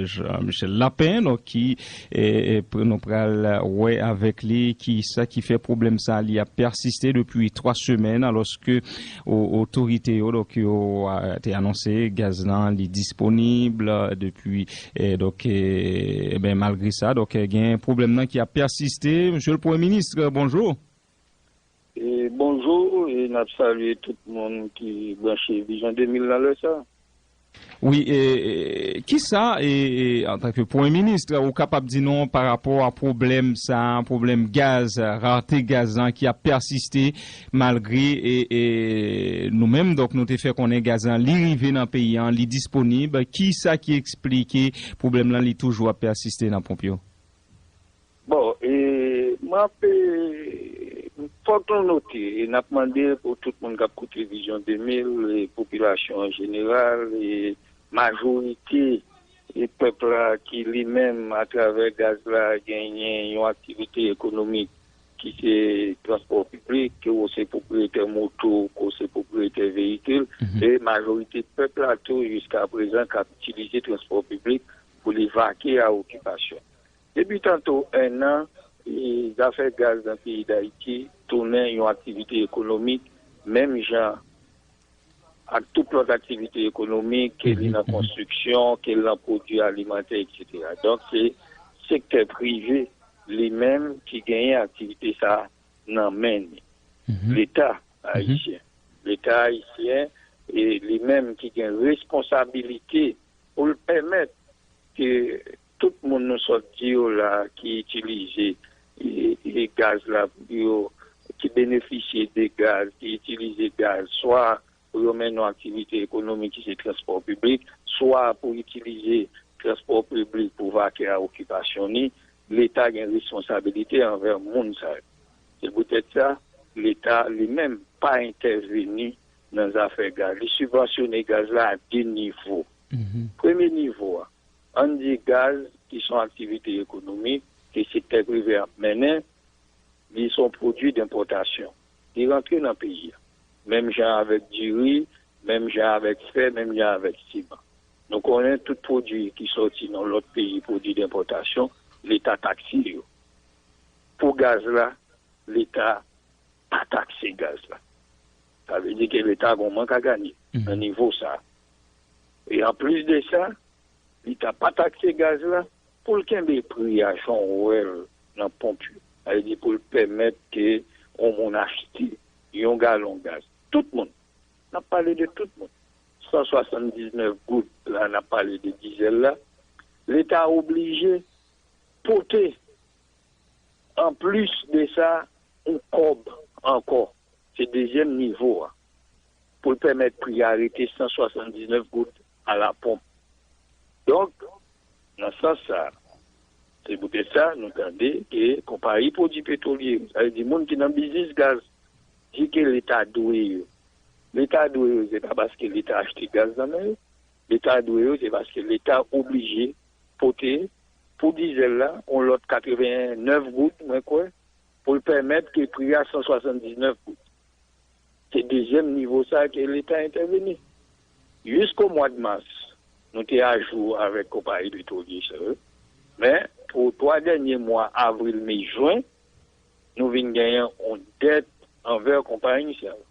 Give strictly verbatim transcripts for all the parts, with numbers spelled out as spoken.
Jean Michel Lapin, donk, ki, e, e, pr-, nou pral wè avèk li ki sa ki fè pwoblèm sa li ap pèsiste depi twa semèn, alòske o-, otorite yo, donk, yo, a, te anonse gaz lan li disponib, e, depi, e, donk, e, e ben, malgre sa, donk, e, gen pwoblèm nan ki ap pèsiste. Mesye le Premye Minis, bonjou. E, bonjou, e n ap salye tout moun ki branche Vizyon de mil nan lè sa. Wi, e, e, kisa, e, e, antanke Premye Minis, ou kapab di nou pa rapò a pwoblèm sa, pwoblèm gaz, rate gaz lan ki ap pèsiste malgre, e, e, nou menm, donk, nou te fè konnen gaz lan, li rive nan peyi an, li disponib. Kisa ki eksplike pwoblèm lan, li toujou ap pèsiste nan ponp yo? Bon, e, m ap, e, fòk nou note, e n ap mande pou tout moun k ap koute Vizyon de mil, e popilasyon an jeneral, e majorite, e pèp la ki li menm, atravè gaz la, genyen yon aktivite ekonomik ki se transpò piblik, ke w se pwopriyetè moto, ke w se pwopriyetè veyikil, Mhm. e majorite pèp la tou, jiska prezan, k ap itilize transpò piblik pou li vake a okipasyon. Depi tanto en an, e, zafè gaz nan peyi Dayiti tounen yon aktivite ekonomik, menm jan ak tout lòt aktivite ekonomik, ke li nan Mhm, mhm. konstriksyon, ke l nan pwodui alimantè, etsetera. Donk, se sektè prive li menm ki genyen aktivite sa a nan men li. Mhm. Leta Mhm. ayisyen. Leta ayisyen, e li menm ki gen responsabilite pou l pèmèt ke tout moun nou sot di yo la ki itilize, e, e gaz la pou yo, ki benefisye de gaz, ki itilize gaz, swa pou yo mennen yon aktivite ekonomik ki se transpò piblik, swa pou itilize transpò piblik pou vake a okipasyon li, Leta gen responsabilite anvè moun sa yo. Se poutèt sa, Leta li menm pa entèveni nan zafè gaz. Li sibvansyone gaz la a de nivo. Mhm. Premye nivo a, ann di gaz ki se yon aktivite ekonomik ke sektè prive ap mennen, li se yon pwodui denpòtasyon. Li rantre nan peyi a. Menm jan avèk diri, menm jan avèk fè, menm jan avèk siman. Nou konnen tout pwodui ki sòti nan lòt peyi, pwodui denpòtasyon, Leta takse yo. Pou gaz la, Leta pa takse gaz la. Sa vle di ke Leta gen yon mank a ganye Mhm. nan nivo sa a. E anplis de sa, Leta pa takse gaz la pou l kenbe pri a jan w wè l nan ponp yo. Sa vle di pou l pèmèt ke yon moun achte yon galon gaz. Tout moun. N ap pale de tout moun. San swasanndiznèf goud la, n ap pale de dizèl la. Leta oblije pote, anplis de sa, yon kòb ankò. Se dezyèm nivo a. Pou l pèmèt pri a rete san swasanndiznèf goud a la ponp. Donk, nan sans sa, se poutèt sa, nou tande ke konpayi pwodui petwolye, sa vle di moun ki nan biznis gaz, di ke Leta dwe yo. Leta dwe yo, se pa paske Leta achte gaz nan men yo. Leta dwe yo, se paske Leta oblije pote pou dizèl la, yon lòt katrevennnèf goud, mwen kwè, pou l pèmèt ke pri a san swasanndiznèf goud. Se dezyèm nivo sa ke Leta entèveni. Jisko mwa de mas, nou te ajou avèk konpayi petwolye sa yo. Men, pou twa dènye mwa, avril, me, jen, nou vin genyen yon dèt anvè konpayi sa yo.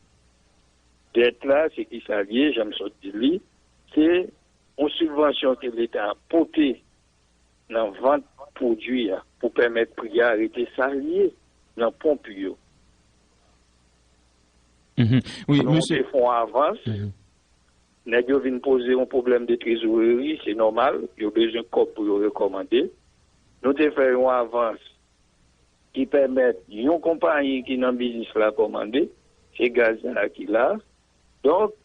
Dèt la, se ki sa l ye, jan m sot di li, se yon sibvansyon ke Leta pote nan vant pwodui a pou pèmèt pri a rete sa l ye nan ponp yo. Mhm. Wi, nou mesye. Te fè yon avans. Mhm. Nèg yo vin poze yon pwoblèm de trezoreri, se nòmal, yo bezwen kòb pou yo rekòmande. Nou te fè yon avans ki pèmèt yon konpayi ki nan biznis la kòmande, se gaz la ki la. Donk,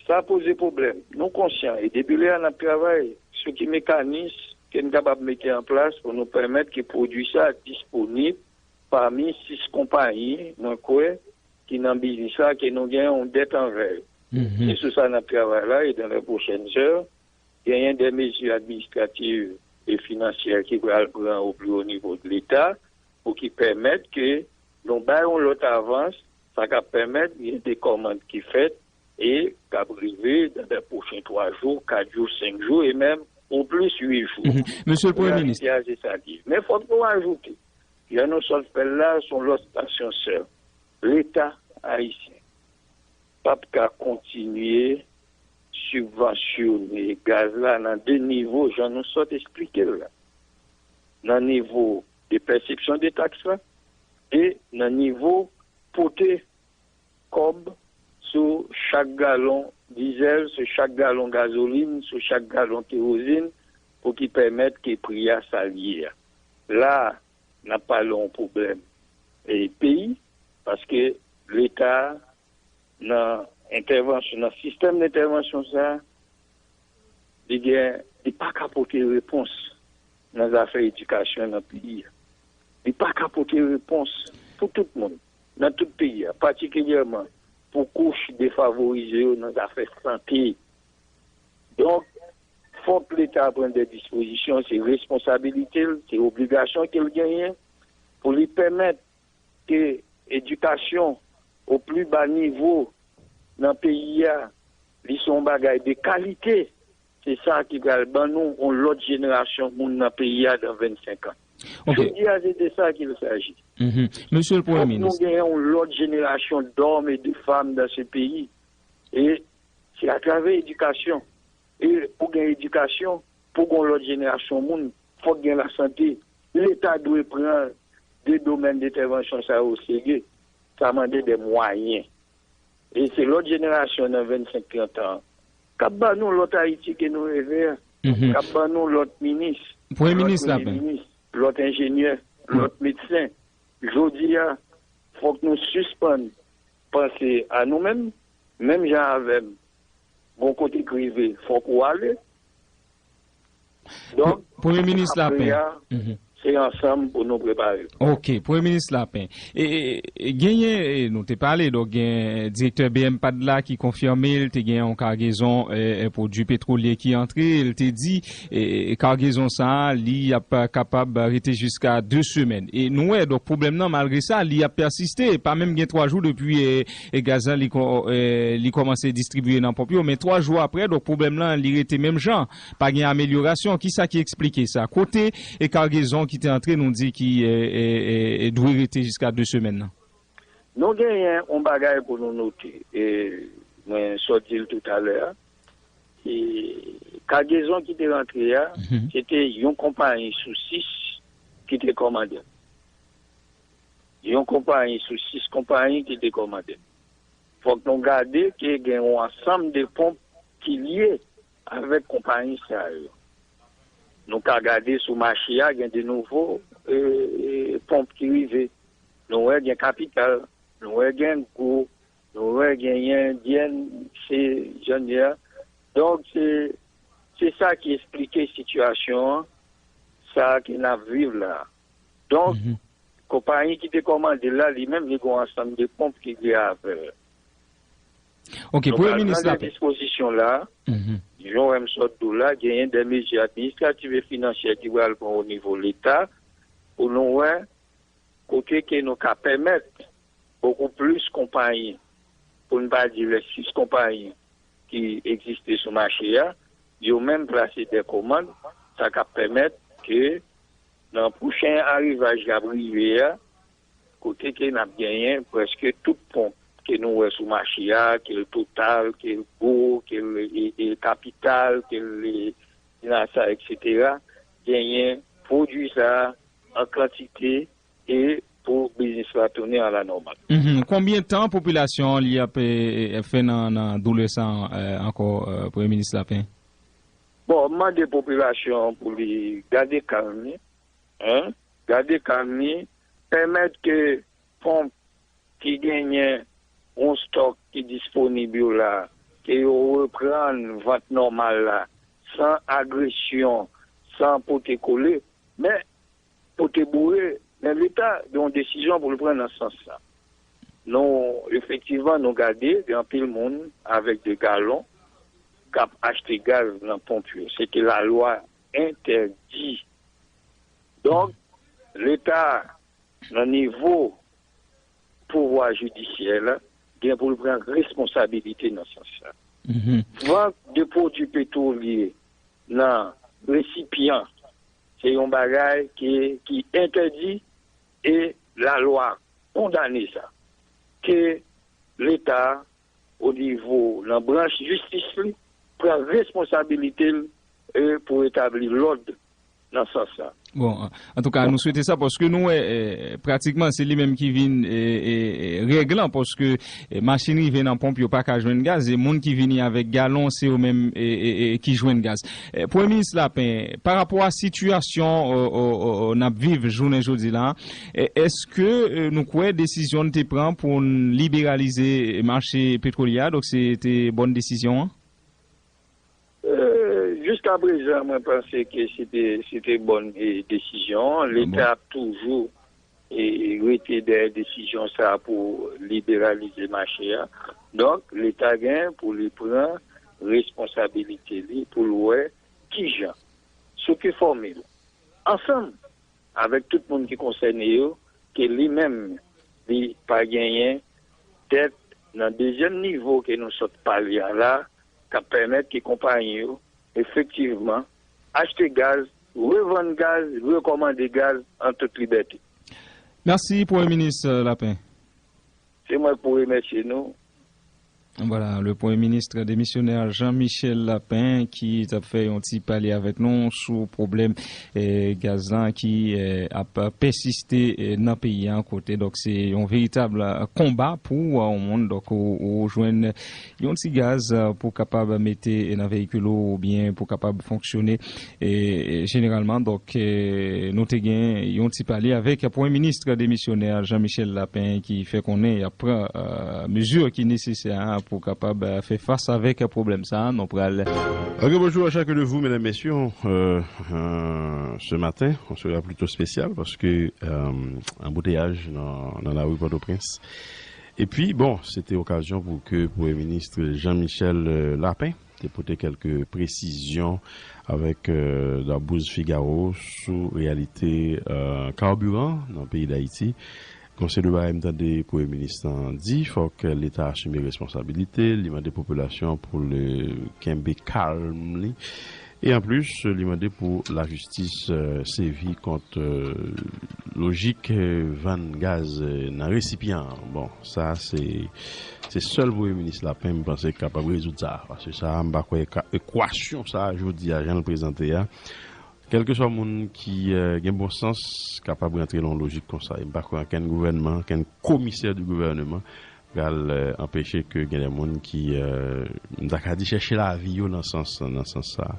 sa poze pwoblèm. Nou konsyan, e depi lè a n ap travay sou ki mekanis ke n kapab mete an plas pou nou pèmèt ke pwodui sa disponib pami sis konpayi, mwen kwè, ki nan biznis la, ke nou gen yon dèt anvè yo. Mhm. Se sou sa n ap travay la, e dans les prochaines heures, genyen de mezi administrativ e finansyè ki pral pran o pli wo nivo de Leta pou ki pèmèt ke nou bay yon lòt avans, sa k ap pèmèt gen de kòmand ki fèt e k ap rive dans les prochains twa jou, kat jou, senk jou, e menm ou plis uit jou. Mesye le Premye Minis. Reyalite a, se sa ki. Men fòk nou ajoute, jan nou sot fè l la, se yon lòt stasyon sè. Leta ayisyen p ap ka kontinye sibvansyone gaz la nan de nivo, jan nou sot esplike l la. Nan nivo de pèsepsyon de taks la, e nan nivo pote kòb sou chak galon dizèl, sou chak galon gazolin, sou chak galon kerozin, pou ki pèmèt ke pri a sa l ye a. La a, n ap pale yon pwoblèm, e, peyi, paske Leta a, nan entèvansyon, nan sistèm dentèvansyon sa a, li gen, li pa ka pote repons nan zafè edikasyon nan peyi a. Li pa ka pote repons pou tout moun, nan tout peyi a, patikilyèman pou kouch defavorize yo nan zafè sante. Donk, fòk Leta pran de dispozisyon, se responsabilite l, se obligasyon ke l genyen pou li pèmèt ke edikasyon o pli ba nivo nan peyi a, li se yon bagay de kalite, se sa ki pral ban nou yon lòt jenerasyon moun nan peyi a dan vennsenk an. Ok. Jodi a, se de sa ki l saji. Mhm. Mesye le Premye Minis. Fòk nou genyen yon lòt jenerasyon dòm e de fanm dan se peyi. E se atravè edikasyon. E pou gen edikasyon, pou gen yon lòt jenerasyon moun, fòk gen lasante. Leta dwe pran de domèn dentèvansyon sa yo o serye. Sa mande de mwayen. E se lòt jenerasyon nan vennsenk, trant an k ap ban nou lòt Ayiti ke nou reve a. Mhm. K ap ban nou lòt minis, Premye lòt Minis Premye Lapen. Minis, lòt enjenyè, lòt medsen. Jodi a, fòk nou sispann panse a nou menm, menm jan avè m, gon kote k rive, fòk ou ale. Donk, Premye Minis Lapen. Apre a, mhm, se ansanm pou nou prepare. Ok, Premye Minis Lapen. E, e, e, genyen, e, nou te pale, donk, gen direktè B M pad la ki konfime l te gen yon kagezon, e, e, pwodui petwolye ki antre. L te di, e, e, kagezon sa a, li ap kapab rete jiska de semèn. E nou wè, donk, pwoblèm nan, malgre sa, li ap pèsiste. Pa menm gen twa jou depi, e, e gaz lan li, ko- e, li kòmanse distribye nan ponp yo, men twa jou apre, donk, pwoblèm lan, li rete menm jan. Pa gen amelyorasyon. Kisa ki eksplike sa? Kote e kagezon ki te antre, nou di ki, e, e, e, e dwe rete jiska de semèn nan? Nou genyen yon bagay pou nou note. E mwen sot di l toutalè a. E kagezon ki te rantre a, mhm, se te yon konpayi sou sis ki te kòmande l. Yon konpayi sou sis konpayi ki te kòmande l. Fòk nou gade ke gen yon ansanm de ponp ki lye avèk konpayi sa yo. Nou ka gade sou mache a, gen de nouvo, e, e, ponp ki rive. Nou wè gen Kapital, nou wè gen Gwo, nou wè genyen Endyèn, se jan n ye a. Donk, se, se sa ki esplike sitiyasyon an, sa ke n ap viv la. Donk, mhm, konpayi ki te kòmande l la, li menm, li gen yon ansanm de ponp ki lye avè l. Ok, Premye Minis Lapen. Donk, al pran de dispozisyon la, mhm, jan w wè m sot di w la, genyen de mezi administratif e finansyè ki pral pran o nivo Leta pou nou wè kote ke nou ka pèmèt bokou plis konpayi, pou n pa di lè sis konpayi ki egziste sou mache a, yo menm plase de kòmand, sa k ap pèmèt ke nan pwochen arivaj k ap rive a, kote ke n ap genyen prèske tout ponp ke nou wè sou mache a, ke l Total, ke l Gwo, ke l, e, e, Kapital, ke l, e, Dinasa, etsetera, genyen pwodui sa a an kantite e pou biznis la tounen alanòmal. Mhm. Konbyen tan popilasyon an li ap, e, e, ap fè nan, nan doulè sa a, e, ankò, e, Premye Minis Lapen? Bon, m mande popilasyon an pou li gade kalm li, en, gade kalm li, pèmèt ke ponp ki genyen yon stòk ki disponib yo la, ke yo reprann vant nòmal la, san agresyon, san pote kole, men pote boure, men Leta gen yon desizyon pou l pran nan sans sa. Nou, efektivman, nou gade, gen anpil moun avèk de galon k ap achte gaz nan ponp yo. Se ke lalwa entèdi. Donk, Leta, nan nivo pouvwa jidisyè la, gen pou l pran responsabilite nan sans sa. Mhm. Vant de pwodui petwolye nan resipyan. Se yon bagay ki, ki entèdi e lalwa kondane sa. Ke Leta, o nivo, nan branch jistis li, pran responsabilite l e pou etabli lòd nan sans sa. Bon, an, antouka, nou swete sa paske nou wè, eh, pratikman se li menm ki vin, eh, eh, eh, règ lan paske, eh, machin rive nan ponp, yo pa ka jwenn gaz, e moun ki vini avèk galon, se yo menm, eh, eh, eh, ki jwenn gaz. Eh, Premye Minis Lapen, pa rapò a sitiyasyon, eh, eh, eh, eh, n ap viv jounen jodi la, eh, èske, eh, nou kwè desizyon n te pran pou n liberalize mache petwolye a, donk se te bòn desizyon an? Eh, jiskaprezan, mwen panse ke se te, se te bòn, eh, desizyon an. Ah bon? Leta ap toujou, eh, rete dèyè desizyon sa a pou liberalize mache a. Donk, Leta gen pou li pran responsabilite li, pou l wè kijan, sou ki fòmil, ansanm avèk tout moun ki konsène yo, ke li menm, li pa genyen tèt nan dezyèm nivo ke nou sot pale a la, k ap pèmèt ke konpayi yo, efektivman, achte gaz, revann gaz, rekòmande gaz an tout libète. Mèsi, Premye Minis Lapen. Se mwen k pou remèsye nou. Voilà, le Premye Minis demisyonè Jean-Michel Lapin ki t ap fè yon ti pale avèk nou sou pwoblèm, eh, gaz lan ki, eh, ap pèsiste, eh, nan peyi a kote. Donk, se yon veritab, eh, konba pou, eh, yon moun. Donk, ou, ou jwenn yon ti gaz, eh, pou kapab mete nan veyikil ou oubyen pou kapab fonksyone, eh, jeneralman. Donk, eh, nou te gen yon ti pale avèk Premye Minis demisyonè Jean-Michel Lapin ki fè konnen y ap pran, eh, mezi ki nesesè pou kapab, eh, fè fas avèk pwoblèm sa a. Nou pral Ok, bonjour à chacun de vous, mesdames, messieurs. Euh, euh, ce matin, on sera plutôt spécial parce que, euh, anbouteyaj nan, nan lari Pòtoprens. Epi, bon, se te okazyon pou ke Premye Minis Jean-Michel, euh, Lapin te pote kèlke presizyon avèk, euh, Dabouz Figaro sou reyalite, euh, kabiran nan peyi Dayiti. Gon seri de bagay m tande Premye Minis lan di, fòk Leta asime responsabilite l, li mande popilasyon an pou l kenbe kalm li. E anplis, li mande pou lajistis, euh, sèvi kont, euh, lojik, euh, vann gaz, euh, nan resipyan an. Bon, sa se, se sèl Premye Minis Lapin m panse k kapab rezoud sa. Paske sa, m pa kwè ka, ekwasyon sa, jodi a, jan l prezante a, kèlkeswa moun ki, euh, gen bon sans, kapab rantre nan yon lojik konsa. E m pa kwè ankenn gouvènman, ankenn komisè di gouvèneman pral, euh, anpeche ke gen de moun ki, euh, m ta ka di, chèche lavi yo nan sans, nan sans sa.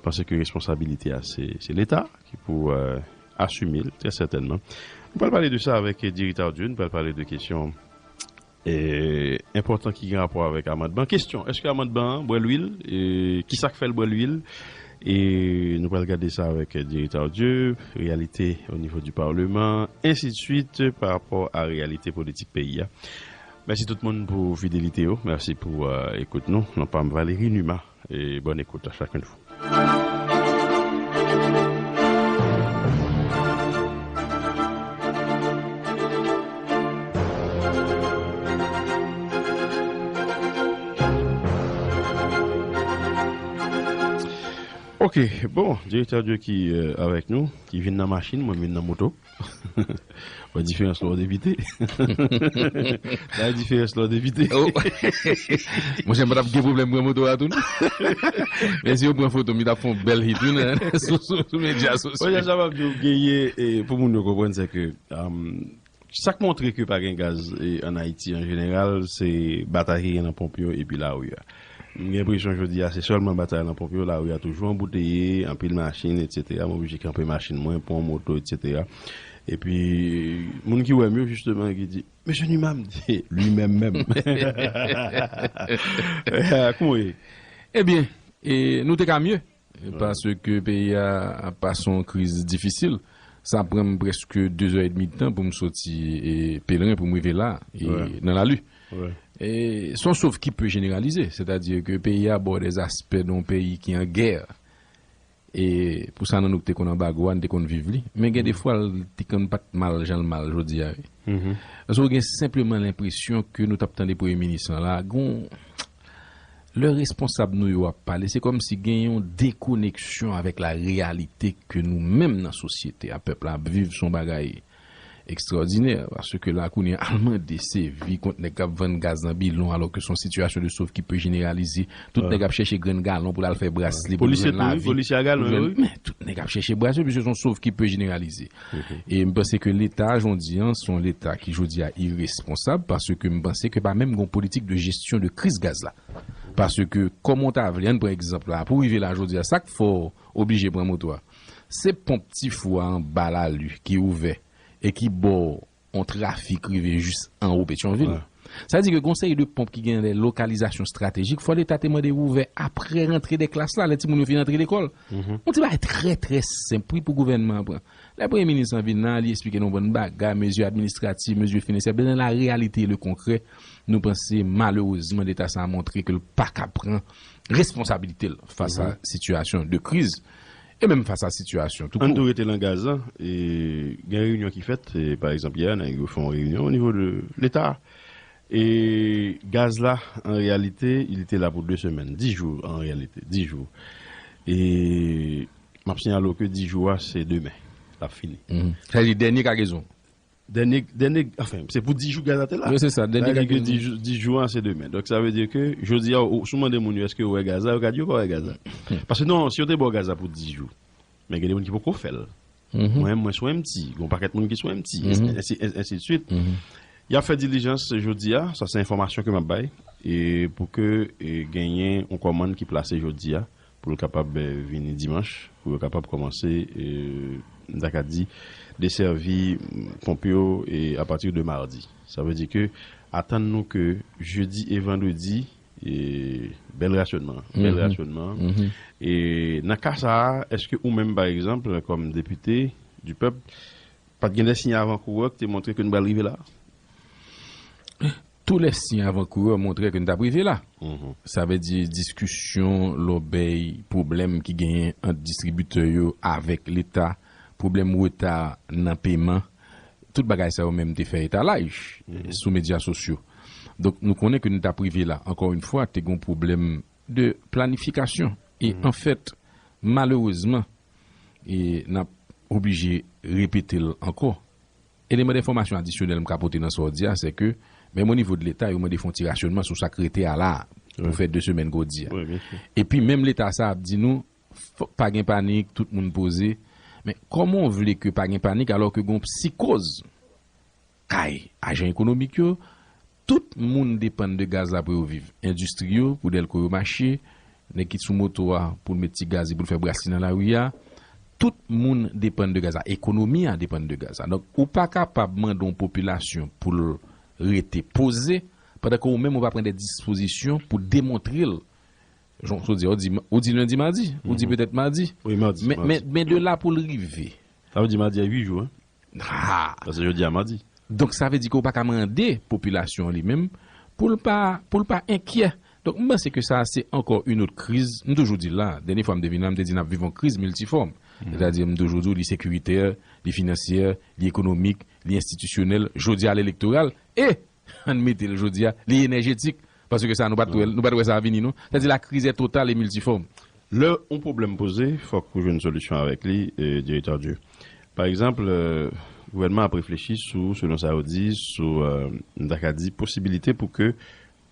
Panse ke responsabilite a, se, se Leta ki pou, euh, asime l, trè sètènman. Nou pral pale de sa avèk Diri Tardieu, nou pral pale de kesyon, euh, enpòtan ki gen rapò avèk amandman. Kesyon, èske amandman an bwè lwil? E kisa k fè l bwè lwil? E nou pral gade sa avèk Diri Tardieu, reyalite o nivo di Parleman, ensi de swit, pa rapò a reyalite politik peyi a. Mèsi tout moun pou fidelite yo. Mèsi pou, euh, ekout nou. Non pa m, Valéry Numa. E bòn ekout à chacun de vous. Ok, bon, direktè Dieu ki, euh, avèk nou, ki vin nan machin, mwen vin nan moto. Wè diferans lè w depite. Sa diferans lè w depite. Oh. Monchè, m pa t ap gen pwoblèm pran moto a tou, non. Men si yo pran foto m, li t ap fè yon bèl hit, wi, nan, sou, sou, sou medya sosyo. Monchè, sa m ap di w genyen, e, pou moun yo konprann, se ke, um, sa k montre ke pa gen gaz, e, ann Ayiti, an jeneral, se batay ki gen nan ponp yo epi lari a. M gen enpresyon jodi a, se sèlman batay nan ponp yo, lari a toujou anbouteye, anpil machin, etsetera. M oblije kanpe machin mwen, pran moto, etsetera. Epi, moun ki wè m yo, jisteman, ki di, "Mesye Numa," m di, "Li menm menm." Kouman w ye? Ebyen, e, nou te ka mye. Paske peyi a ap pase yon kriz difisil. Sa pran m prèske de zè edmi de tan pou m soti, e, Pelerin pou m rive la, e, nan Lali. E, se yon souf ki pe jeneralize, sètadi ke peyi a bò de aspè de yon peyi ki an gè. E pou sa, nan nou ki te konn anbago a, n te konn viv li. Men gen de fwa, l te konn pa t mal jan l mal jodi a, wi. Paske w gen senpleman lenpresyon ke nou t ap tande premye minis lan la, gon, lè responsab nou yo ap pale, se kòmsi gen yon dekoneksyon avèk la reyalite ke nou menm nan sosyete a, pèp la ap viv, se yon bagay ekstraòdinè, paske la kounye a al mande sèvi kont nèg k ap vann gaz nan bidon, alò ke se yon sitiyasyon de sauve qui peut généraliser. Tout nèg ap chèche grenn galon pou l al fè brasli pou l jwenn lavi. Polisye a galon, wi. Men tout nèg ap chèche brasli, piske se yon sauve qui peut généraliser. E m panse ke Leta, jodi a, se yon Leta ki, jodi a, iresponsab, paske m panse ke pa menm gen yon politik de jesyon de kriz gaz la. Paske, kòman w ta vle, ann pran egzanp la, pou w rive la, jodi a, sa k fè w oblije pran moto a, se ponp Ti Fou a anba Lali ki ouvè e ki ba w yon trafik rive jis anwo Petyonvil. Sa vle di ke gen yon seri de ponp ki gen de lokalizasyon estratejik, fò Leta te mande ouvè apre rantre de klas la, lè timoun yo fin antre lekòl. Yon ti bagay trè, trè senp, wi, pou gouvènman an pran. Lè premye minis lan vin la, li esplike nou yon bann bagay, mezi administratif, mezi finansyè, men nan la reyalite e le konkrè, nou panse, malerezman, Leta sa a montre ke l pa ka pran responsabilite l fas a sitiyasyon de kriz. E menm fas a sitiyasyon tou kou. Ann tou rete nan gaz lan, e, gen reyinyon ki fèt, e, pa egzanp, yè, nèg yo fè yon reyinyon o nivo de Leta. E gaz la, an reyalite, il te la pou de semèn, dis jou an reyalite, dis jou. E m ap siyale w ke dis jou a, se demen l ap fini. Sa vle di dènye kagezon. Dènye, dènye, anfen, se pou dis jou gaz la te la. Wi, se sa, dènye kagezon. Sa vle di ke dis jou, dis jou an, se demen. Donk, sa vle di ke, jodi a, ou, si w mande moun yo, èske yo wè gaz la, yo ka di yo pa wè gaz la. Paske non, si yo te ba w gaz la pou dis jou, men gen de moun ki poko fè l. Mwen, mwen sou empty, gen yon pakèt moun ki sou empty, ensi, ensi, ensi de suit. Y ap fè dilijans jodi a, sa se enfòmasyon ke m ap bay, e pou ke, e, genyen yon kòmann ki plase jodi a, pou l kapab, e, vini dimanch, pou yo kapab kòmanse, e, m ta ka di, desèvi, mm, ponp yo, e, apati de madi. Sa vle di ke atann nou ke jedi e vandredi, e, bèl rasyonman, bèl rasyonman. E nan ka sa a, èske ou menm, pa egzanp, kòm depite di pèp, pa t gen de siy avan kourè ki te montre ke nou pral rive la? Tou lè siy avan kourè montre ke n t ap rive la. Sa vle di diskisyon, lòbèy, pwoblèm ki genyen ant distribitè yo avèk Leta, pwoblèm reta nan peman, tout bagay sa yo menm te fè etalaj sou medya sosyo. Donk, nou konnen ke n t ap rive la. Ankò yon fwa, te gen yon pwoblèm de planifikasyon. E anfèt, malerezman, e n ap oblije repete l ankò. Eleman enfòmasyon adisyonèl m ka pote nan sa w di a, se ke, menm o nivo de Leta, yo mande fè yon ti rasyonman sou sa k rete a la a, pou fè de semèn ke w di a. Epi, menm Leta sa ap di nou, fòk pa gen panik, tout moun poze. Men, kòman w vle ke pa gen panik, alò ke gen yon psikoz kay ajan ekonomik yo, tout moun depann de gaz la pou yo viv. Endistri yo, pou dèlko yo mache, nèg ki sou moto a, pou l met ti gaz li, pou l fè brasli nan lari a, tout moun depann de gaz la. Ekonomi a depann de gaz la. Donk, ou pa kapab mande yon popilasyon pou l rete poze, pandan ke ou menm ou pa pran de dispozisyon pou demontre l. Jan w di, ou di, ou di lendi, madi, ou di petèt madi. Wi, madi, men, madi. Men, men de la pou l rive. Sa vle di madi a uit jou, en? Ah! Paske jodi a madi. Donk, sa vle di ke w pa ka mande popilasyon an li menm pou l pa, pou l pa enkyè. Donk, m panse ke sa, se ankò yon lòt kriz. M toujou di l la, dènye fwa m te vin la, m te di n ap viv yon kriz miltifòm. Sètadi, m toujou di w, li sekiritè, li finansyè, li ekonomik, li enstitisyonèl. Jodi a, li elektoral. E, ann mete l jodi a, li enèjetik. Paske sa, nou pa t wè l, nou pa t wè sa vini, non. Sètadi, la crise est totale et multiforme. Lè yon pwoblèm poze, fòk ou jwenn solisyon avèk li, e, Direktè Dieu. Pa egzanp, e, gouvènman ap reflechi sou, selon sa yo di, sou, e, m ta ka di, posibilite pou ke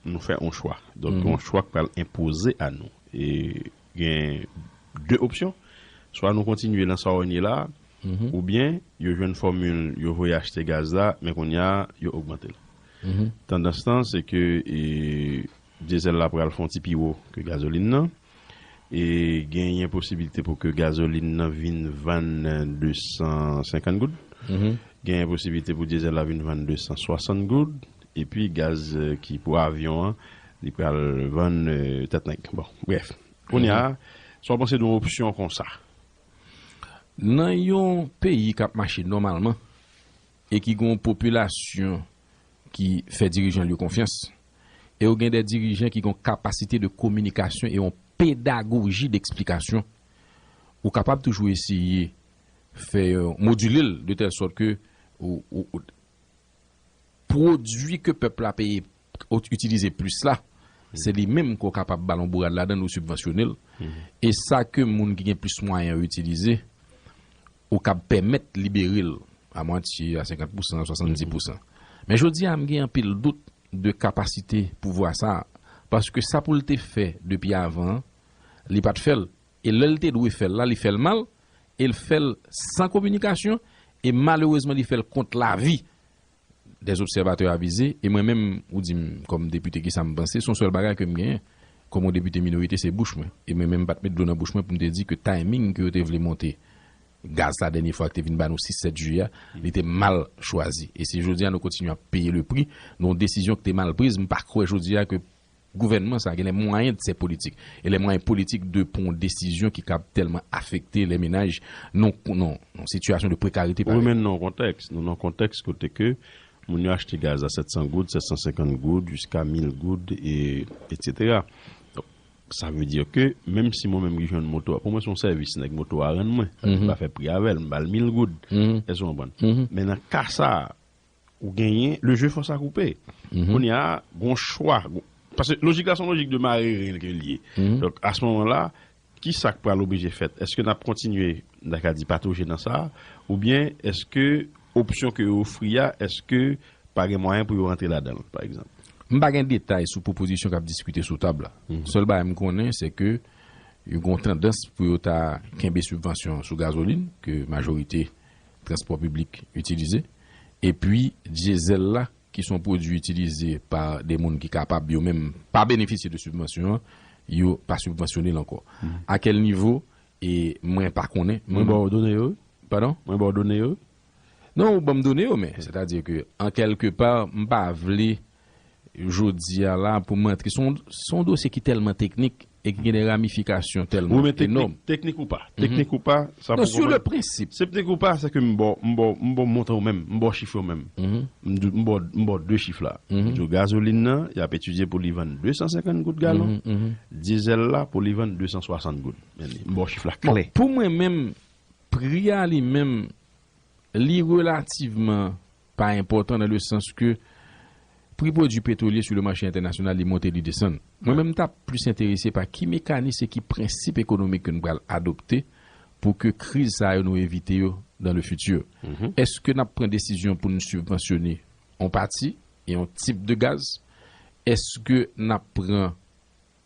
nou fè yon chwa. Donk, yon chwa k pral enpoze a nou. E gen de opsyon. Swa nou kontinye nan sa w ye la, oubyen yo jwenn fòmil, yo voye achte gaz la, men kounye a, yo ogmante l. Tandans lan, se ke, e, dyezèl la pral fè yon ti pi wo ke gazolin nan. E genyen posibilite pou ke gazolin nan vin vann de san senkant goud. Genyen posibilite pou dyezèl la vin vann de san swasant goud. Epi gaz, e, ki pou avyon an, li pral vann, e, tèt nèg. Bon, brèf. Kounye a, sa w panse de yon opsyon konsa? Nan yon peyi k ap mache nòmalman e ki gen yon popilasyon ki fè dirijan l yo konfyans, e ou gen de dirijan ki gen yon kapasite de kominikasyon e yon pedagoji deksplikasyon, ou kapab toujou eseye fè, e, modile l de tèl sòt ke ou, ou, ou, pwodui ke pèp la peye, itilize plis la, se li menm ke w kapab ba l yon bourad ladan l, ou sibvansyone l. E sa ke moun ki gen plis mwayen yo itilize, ou kab pèmèt libere l a mwatye, a senkant pousan, a swasanndis pousan. Men jodi a, m gen anpil dout de kapasite pouvwa sa a. Paske sa pou l te fè depi avan an, li pa t fè l. E lè l te dwe fè l la, li fè l mal, e l fè l san kominikasyon, e malerezman, li fè l kont lavi dè obsèvatè avize, e mwen menm, ou di m, kòm depite, kisa m panse, se yon sèl bagay ke m genyen, kòm yon depite minorite, se bouch mwen. E mwen menm, m pa t met dlo nan bouch mwen pou m te di ke timing ke yo te vle monte gaz la dènye fwa ki te vin ba nou sis, sèt jiyè a, li te mal chwazi. E si jodi a nou kontinye ap peye le pri, nan yon desizyon ki te mal priz, m pa kwè jodi a ke gouvènman sa a gen les moyens de ses politiques et les moyens politiques de pran yon desizyon ki kab tèlman afekte les ménages nan, nan, nan sitiyasyon de prekarite parèy. Wi, men nan yon kontèks, nou nan yon kontèks kote ke moun yo achte gaz a sèt san goud, sèt san senkant goud, jiska mil goud, e, etsetera. Donk, sa vle di ke, menm si mwen menm ki jwenn moto a, pou mwen se yon sèvis nèg moto a rann mwen. M pa fè pri avè l, m ba l mil goud. Èske w konprann? Men nan ka sa a, ou genyen, le jeu force à couper. Kounye a, gon chwa. Gon, paske lojik la, se yon lojik de mare ren ke l ye. Donk, a se moman la, ki sa k pral oblije fèt? Èske n ap kontinye, n ta ka di, patoje nan sa a? Oubyen, èske opsyon ke yo ofri a, èske pa gen mwayen pou yo rantre ladan l, pa egzanp? M pa gen detay sou pwopozisyon k ap diskite sou tab la. Sèl bagay m konnen, se ke yo gen yon tandans pou yo ta kenbe sibvansyon sou gazolin, ke majorite transpò piblik itilize, epi dyezèl la, ki se yon pwodui itilize pa de moun ki kapab yo menm pa benefisye de sibvansyon an, yo pa sibvansyone l ankò. A kèl nivo? E mwen pa konnen. Mwen ba w done yo, wi. Padon? Mwen ba w done yo, wi. Non, ou ban m done yo, men, sètadi ke, an kèlke pa, m pa vle jodi a la pou m antre. Se yon, se yon dosye ki tèlman teknik e ki gen de ramifikasyon tèlman enòm. Wi, men teknik, teknik ou pa. Teknik ou pa, sa pou konprann. Non, sur le principe. Se teknik ou pa, se ke m ba w, m ba w, m ba w montan ou menm, m ba w chif ou menm. M di, m ba w, m ba w de chif la. M di w gazolin nan, y ap etidye pou li vann de san senkant goud galon. Dyezèl la, pou li vann de san swasant goud. Men li, m ba w chif la klè. Bon, pou mwen menm, pri a li menm, li relativman pa enpòtan dans le sens que pri pwodui petwolye sou le mache entènasyonal, li monte, li desann. Mwen menm, m t ap plis enterese pa ki mekanis e ki prensip ekonomik ke nou pral adopte pou ke kriz sa yo nou evite yo dans le futur. Èske n ap pran desizyon pou n sibvansyone yon pati e yon tip de gaz? Èske n ap pran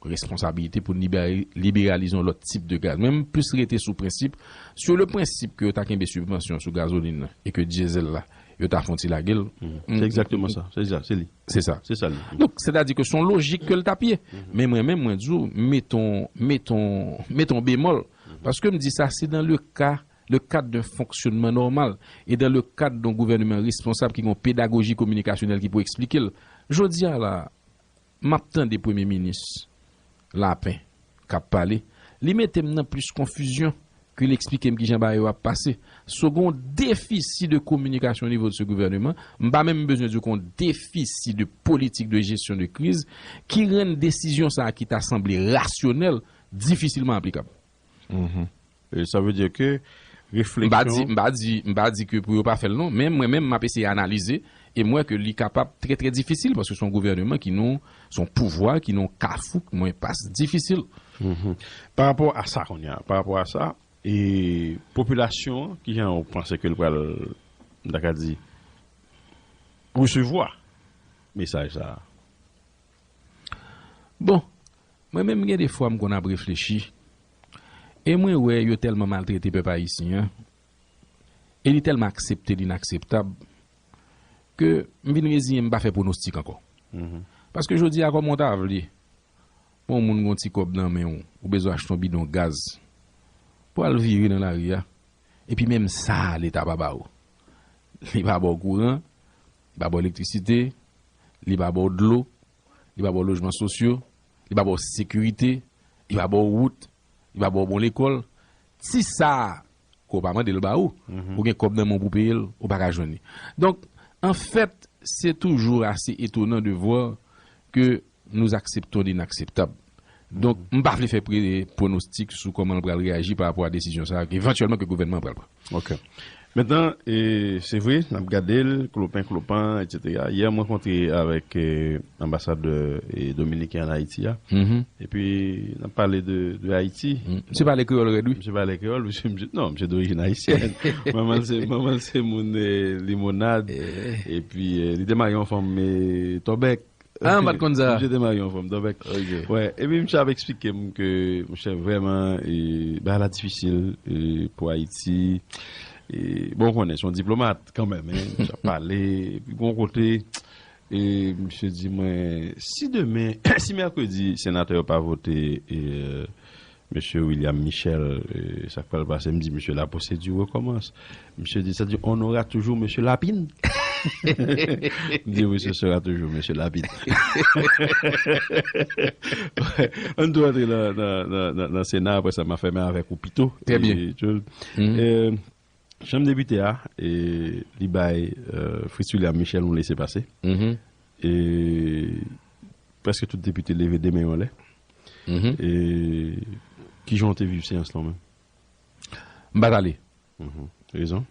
responsabilite pou n libere-, liberalize yon lòt tip de gaz? Mwen, m plis rete sou prensip, sur le principe ke yo ta kenbe sibvansyon sou gazolin nan e ke dyezèl la, yo ta fè yon ti lage l. Se egzakteman sa. Se sa, se li. Se sa. Se sa li. Donk, sètadi ke se yon lojik ke l t ap ye. Men mwen menm, mwen di w, meton, meton, meton bemòl. Paske m di sa, se dans le cas, le cadre d'un fonctionnement normal et dans le cadre d'un gouvernement responsable ki gen yon pedagoji kominikasyonèl ki pou eksplike l. Jodi a la, m ap tande Premye Minis Lapen k ap pale, li mete m nan plis konfizyon ke l eksplike m kijan bagay yo ap pase. So, gen yon defisi de kominikasyon o nivo de se gouvèneman, m pa menm bezwen di w gen yon defisi de politik de jesyon de kriz ki rann desizyon sa a ki ta sanble rasyonèl difisilman aplikab. E sa vle di ke refleksyon. M pa di, m pa di, m pa di ke pou yo pa fè l non, men mwen menm m ap eseye analize e m wè ke li kapab trè, trè difisil paske se yon gouvèneman ki nan, se yon pouvwa ki nan yon kafou ki mwen pas difisil. Pa rapò a sa, kounye a, pa rapò a sa, e popilasyon an, kijan w panse ke l pral, m ta ka di, resevwa mesaj sa a? Bon, mwen menm gen de fwa m konn ap reflechi, e mwen wè yo tèlman maltrete pèp ayisyen an, e li tèlman aksepte l inakseptab, ke m vin reziyen m pa fè pwonostik ankò. Paske jodi a, kòman w ta vle, bon, yon moun gen yon ti kòb nan men w, ou bezwen achte yon bidon gaz, pou al vire nan lari a, epi menm sa, Leta pa ba w. Li pa ba w kouran, li pa ba w elektrisite, li pa ba w dlo, li pa ba w lojman sosyo, li pa ba w sekirite, li pa ba w wout, li pa ba w bon lekòl. Ti sa a, ke w pa mande l ba ou, ou gen kòb nan men w pou peye l, ou pa ka jwenn li. Donk, anfèt, se toujou ase etonan de vwar ke nous acceptons l'inakseptab. Donk, m pa vle fè pre-, pwonostik sou kòman l pral reyaji pa rapò a desizyon sa a, ke evantyèlman ke gouvènman an pral pran. Ok. Mentnan, e, se vre, n ap gade l, klopen, klopan, etsetera. Yè, m rankontre avèk, e, anbasadè, e, dominiken ann Ayiti a. Epi, n ap pale de, de Ayiti. Misye pale kreyòl rèd, wi. Misye pale kreyòl, misye, misye, non, misye dorijin ayisyèn. Manman l se, manman l se moun, e, Limonad. Epi, e, li te marye yon fanm, e, Tòbèk. Ah, m pa t konn sa. Misye te marye yon fanm, Tòbèk. Ok. Wè, epi misye ap eksplike m ke, monchè, vrèman, e, bagay la difisil, e, pou Ayiti. E, bon, w konnen, se yon diplomat, kanmenm, hein. Misye ap pale, epi gon kote, e, misye di mwen, si demen, si mèkredi, senatè yo pa vote, e, Mesye William Michel, e, sa k pral pase, m di, mesye, la procédure recommence. Misye di, c'est-à-dire, on aura toujours Mesye Lapin? M di, oui, ce sera toujours Mesye Lapin. Ann tou antre nan, nan, nan, nan, nan Sena, apre sa, m a fèmen avèk ou pito. Trè byen. E, Jules. E, Chanm depite a, e, li bay, e, Fritz William Michel yon lese pase. E, prèske tout depite leve de men yo anlè. E, kijan w te viv seyans lan menm? M pa t ale. Rezon?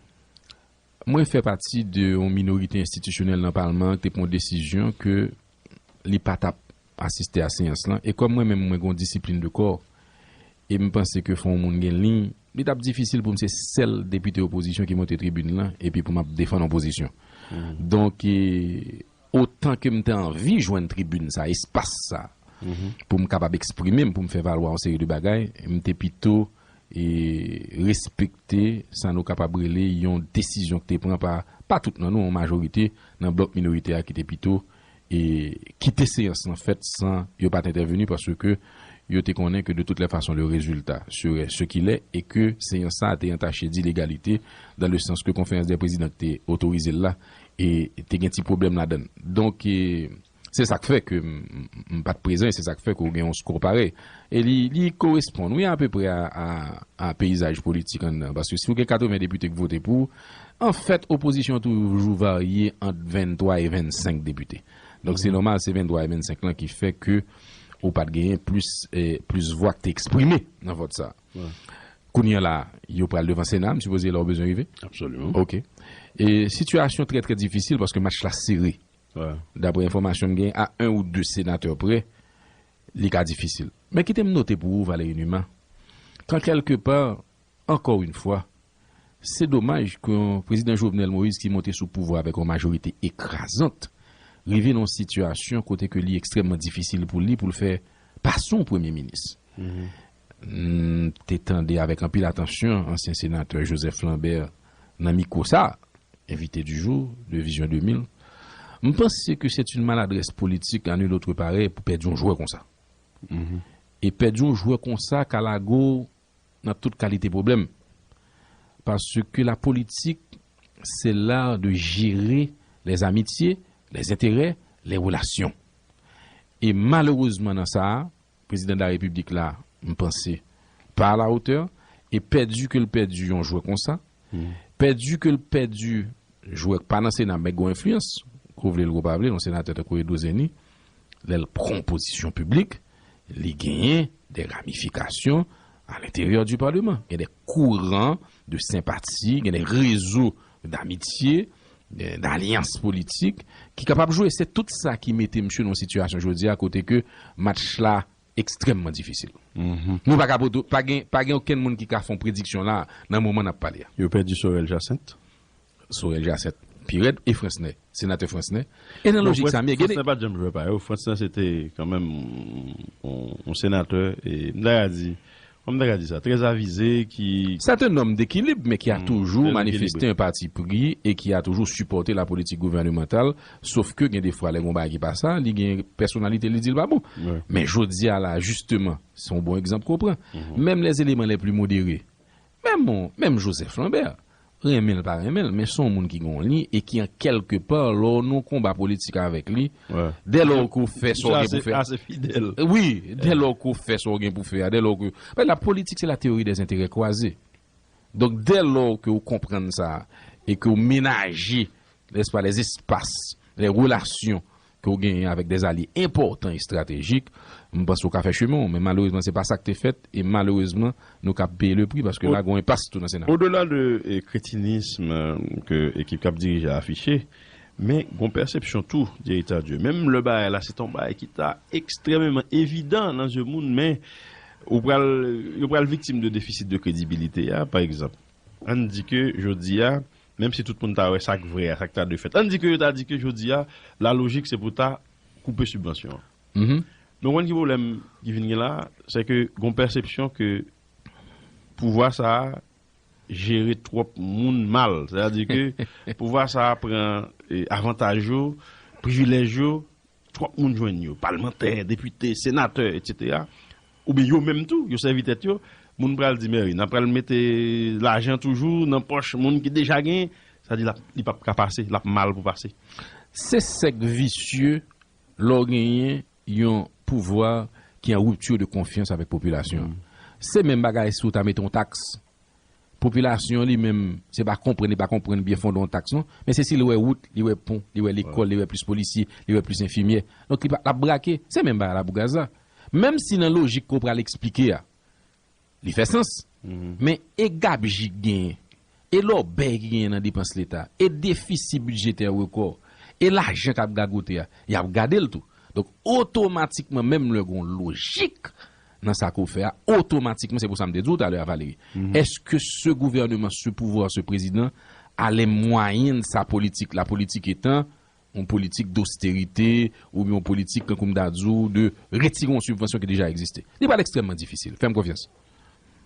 Mwen fè pati de yon minorite enstitisyonèl nan palman an ki te pran yon desizyon ke li pa t ap asiste a seyans lan. E kòm mwen menm, mwen gen yon disiplin de kò, e m panse ke fò yon moun gen liy, li t ap difisil pou m se sèl depite opozisyon ki monte tribin lan, epi pou m ap defann yon pozisyon. Donk, e, otan ke m te anvi jwenn tribin sa, espas sa, pou m kapab eksprime m, pou m fè valwa yon seri de bagay, m te pito, e, respekte sa nou kapab rele yon desizyon ki te pran pa, pa tout nan nou, yon majorite nan blòk minoritè a ki te pito, e, kite seyans lan fèt san yo pa t entèveni, paske yo te konnen ke de toutes les façons le résultat serait ce qu'il est, e ke seyans sa a te entache d'ilegalite, dans le sens ke konferans dè prezidan ki te otorize l la, e te gen ti pwoblèm ladan l. Donk, e, se sa k fè ke m, m, m pa t prezan, e se sa k fè ke w gen yon skò parèy. E li, li korespond, wi, apeprè a, a, a peyizaj politik anndan. Paske si w gen katreven depite ki vote pou ou, anfèt, opozisyon an toujou varye ant venntwa e vennsenk depite. Donk, se nòmal, se venntwa e vennsenk lan ki fè ke ou pa t genyen plis, e, plis vwa ki te eksprime nan vòt sa a. Kounye a la, yo pral devan Sena, m sipoze la yo bezwen rive. Absoliman. Ok. E sitiyasyon trè, trè difisil paske match la sere. Daprè enfòmasyon m gen, a en ou de senatè prè, li ka difisil. Men kite m note pou ou, Valery Numa, kan kèlkepa, ankò yon fwa, se domaj ke yon prezidan Jovenel Moïse ki monte sou pouvwa avèk yon majorite ekrazant, rive nan yon sitiyasyon kote ke li ekstrèmman difisil pou li pou l fè pase yon premye minis. M te tande avèk anpil atansyon ansyen senatè Joseph Lambert nan mikwo sa a, invité du jour de Vision deux mille. M panse ke c'est une maladresse politique à nul autre pareil pou pèdi yon jwè konsa. E pèdi yon jwè konsa ka lage w nan tout kalite pwoblèm. Paske la politik, c'est l'art de gérer les amitiés, les intérêts, les relations. E malerezman nan sa a, prezidan de la repiblik la, m panse, pa a la otè, e pèdi ke l pèdi yon jwè konsa, pèdi ke l pèdi jwè k pa nan Sena, men k gon enfliyans, ke w vle l, ke w pa vle l, yon senatè tankou Edou Zeni, lè l pran yon pozisyon piblik, li genyen de ramifikasyon a lenteryè di Palman. Gen de kouran de senpati, gen de rezo d'amitye, de, d'alyans politik ki kapab jwe. Se tout sa ki mete misye nan yon sitiyasyon jodi a kote ke match la ekstrèmman difisil. Nou pa ka poto, pa gen, pa gen okenn moun ki ka fè yon prediksyon la nan moman n ap pale a. Yo pèdi Sorel Jacinthe. Sorel Jacinthe pi rèd, e Frantz Ney, senatè Frantz Ney. E nan lojik sa, men gade. Frantz Ney pa t janm jwè pa yo. Frantz Ney se te kanmenm yon, yon senatè, e m ta ka di, kòman m ta ka di sa, très avisé, ki... C'est un homme d'équilibre, mais qui a toujours manifesté un parti pris et qui a toujours supporté la politique gouvernementale, sauf que gen de fwa lè gon bagay ki pa sa, li gen pèsonalite li di l pa bon. Men jodi a la, justement, se yon bon egzanp ke w pran. Menm les éléments les plus modérés, menm, menm Joseph Lambert, renmen l pa renmen l, men se yon moun ki gen yon liy e ki an kèlke pa, lè w nan yon konba politik avèk li, dè lò ke w fè sa w gen pou fè. Ase fidèl. Wi, dè lò ke w fè sa w gen pou fè a, dè lò ke, paske la politik se la théorie des intérêts croisés. Donk, dè lò ke w konprann sa, e ke w menaje, n'est-ce pas, les espaces, les relations ke w genyen avèk dè zalye enpòtan estratejik, m panse w ka fè chemen w. Men malerezman, se pa sa k te fèt, e malerezman, nou ka peye le pri, paske la, gen yon enpas tou nan Sena. Au-delà de eh, kretinism eh, ke ekip k ap dirije a afiche, men gon pèsepsyon tou, Jerry Tardieu. Menm lè bagay la, se te yon bagay ki ta ekstrèmeman evidan nan zye moun, men ou pral, yo pral viktim de defisit de kredibilite a, pa egzanp. Ann di ke jodi a, menm si tout moun ta wè sa k vrè a, sa k ta dwe fèt. Ann di ke yo ta di ke jodi a, la lojik se pou ta koupe sibvansyon an. Mhm. Men w konn ki pwoblèm ki vin gen la, se ke gon pèsepsyon ke pouvwa sa a jere twòp moun mal. Sètadi ke pouvwa sa a pran eh, avantaj yo, privilèj yo, twòp moun jwenn yo, palmantè, depite, senatè, etsetera. Oubyen yo menm tou, yo sèvi tèt yo, moun pral di, "Mèri, n ap pral mete lajan toujou nan pòch moun ki deja genyen." Sa di, l ap- li p ap ka pase, l ap mal pou pase. Se sèk visye lè w genyen yon pouvwa ki an ripti de konfyans avèk popilasyon an. Se menm bagay si w ta mete yon taks. Popilasyon an li menm, se pa konprann, li pa konprann byen fondman yon taks non, men se si li wè wout, li wè pon, li wè lekòl, li wè plis polisye, li wè plis enfimyè. Donk li pa, l ap brake. Se menm bagay la pou gaz la. Menm si nan lojik ke w pral eksplike a, li fè sans, men e gabji k genyen, e lòbèy ki genyen nan depans leta, e defisi bidjetè rekò, e lajan k ap gagote a, y ap gade l tou. Donk, otomatikman, menm lè gen yon lojik nan sa ke w fè a, otomatikman, se pou sa m te di w talè a, Valérie, èske ce gouvernement, ce pouvoir, ce président a les moyens de sa politique, la politique étant yon politik dosterite oubyen yon politik, tankou m ta di w, de retire yon sibvansyon ki deja egziste. Li pral ekstrèmman difisil. Fè m konfyans.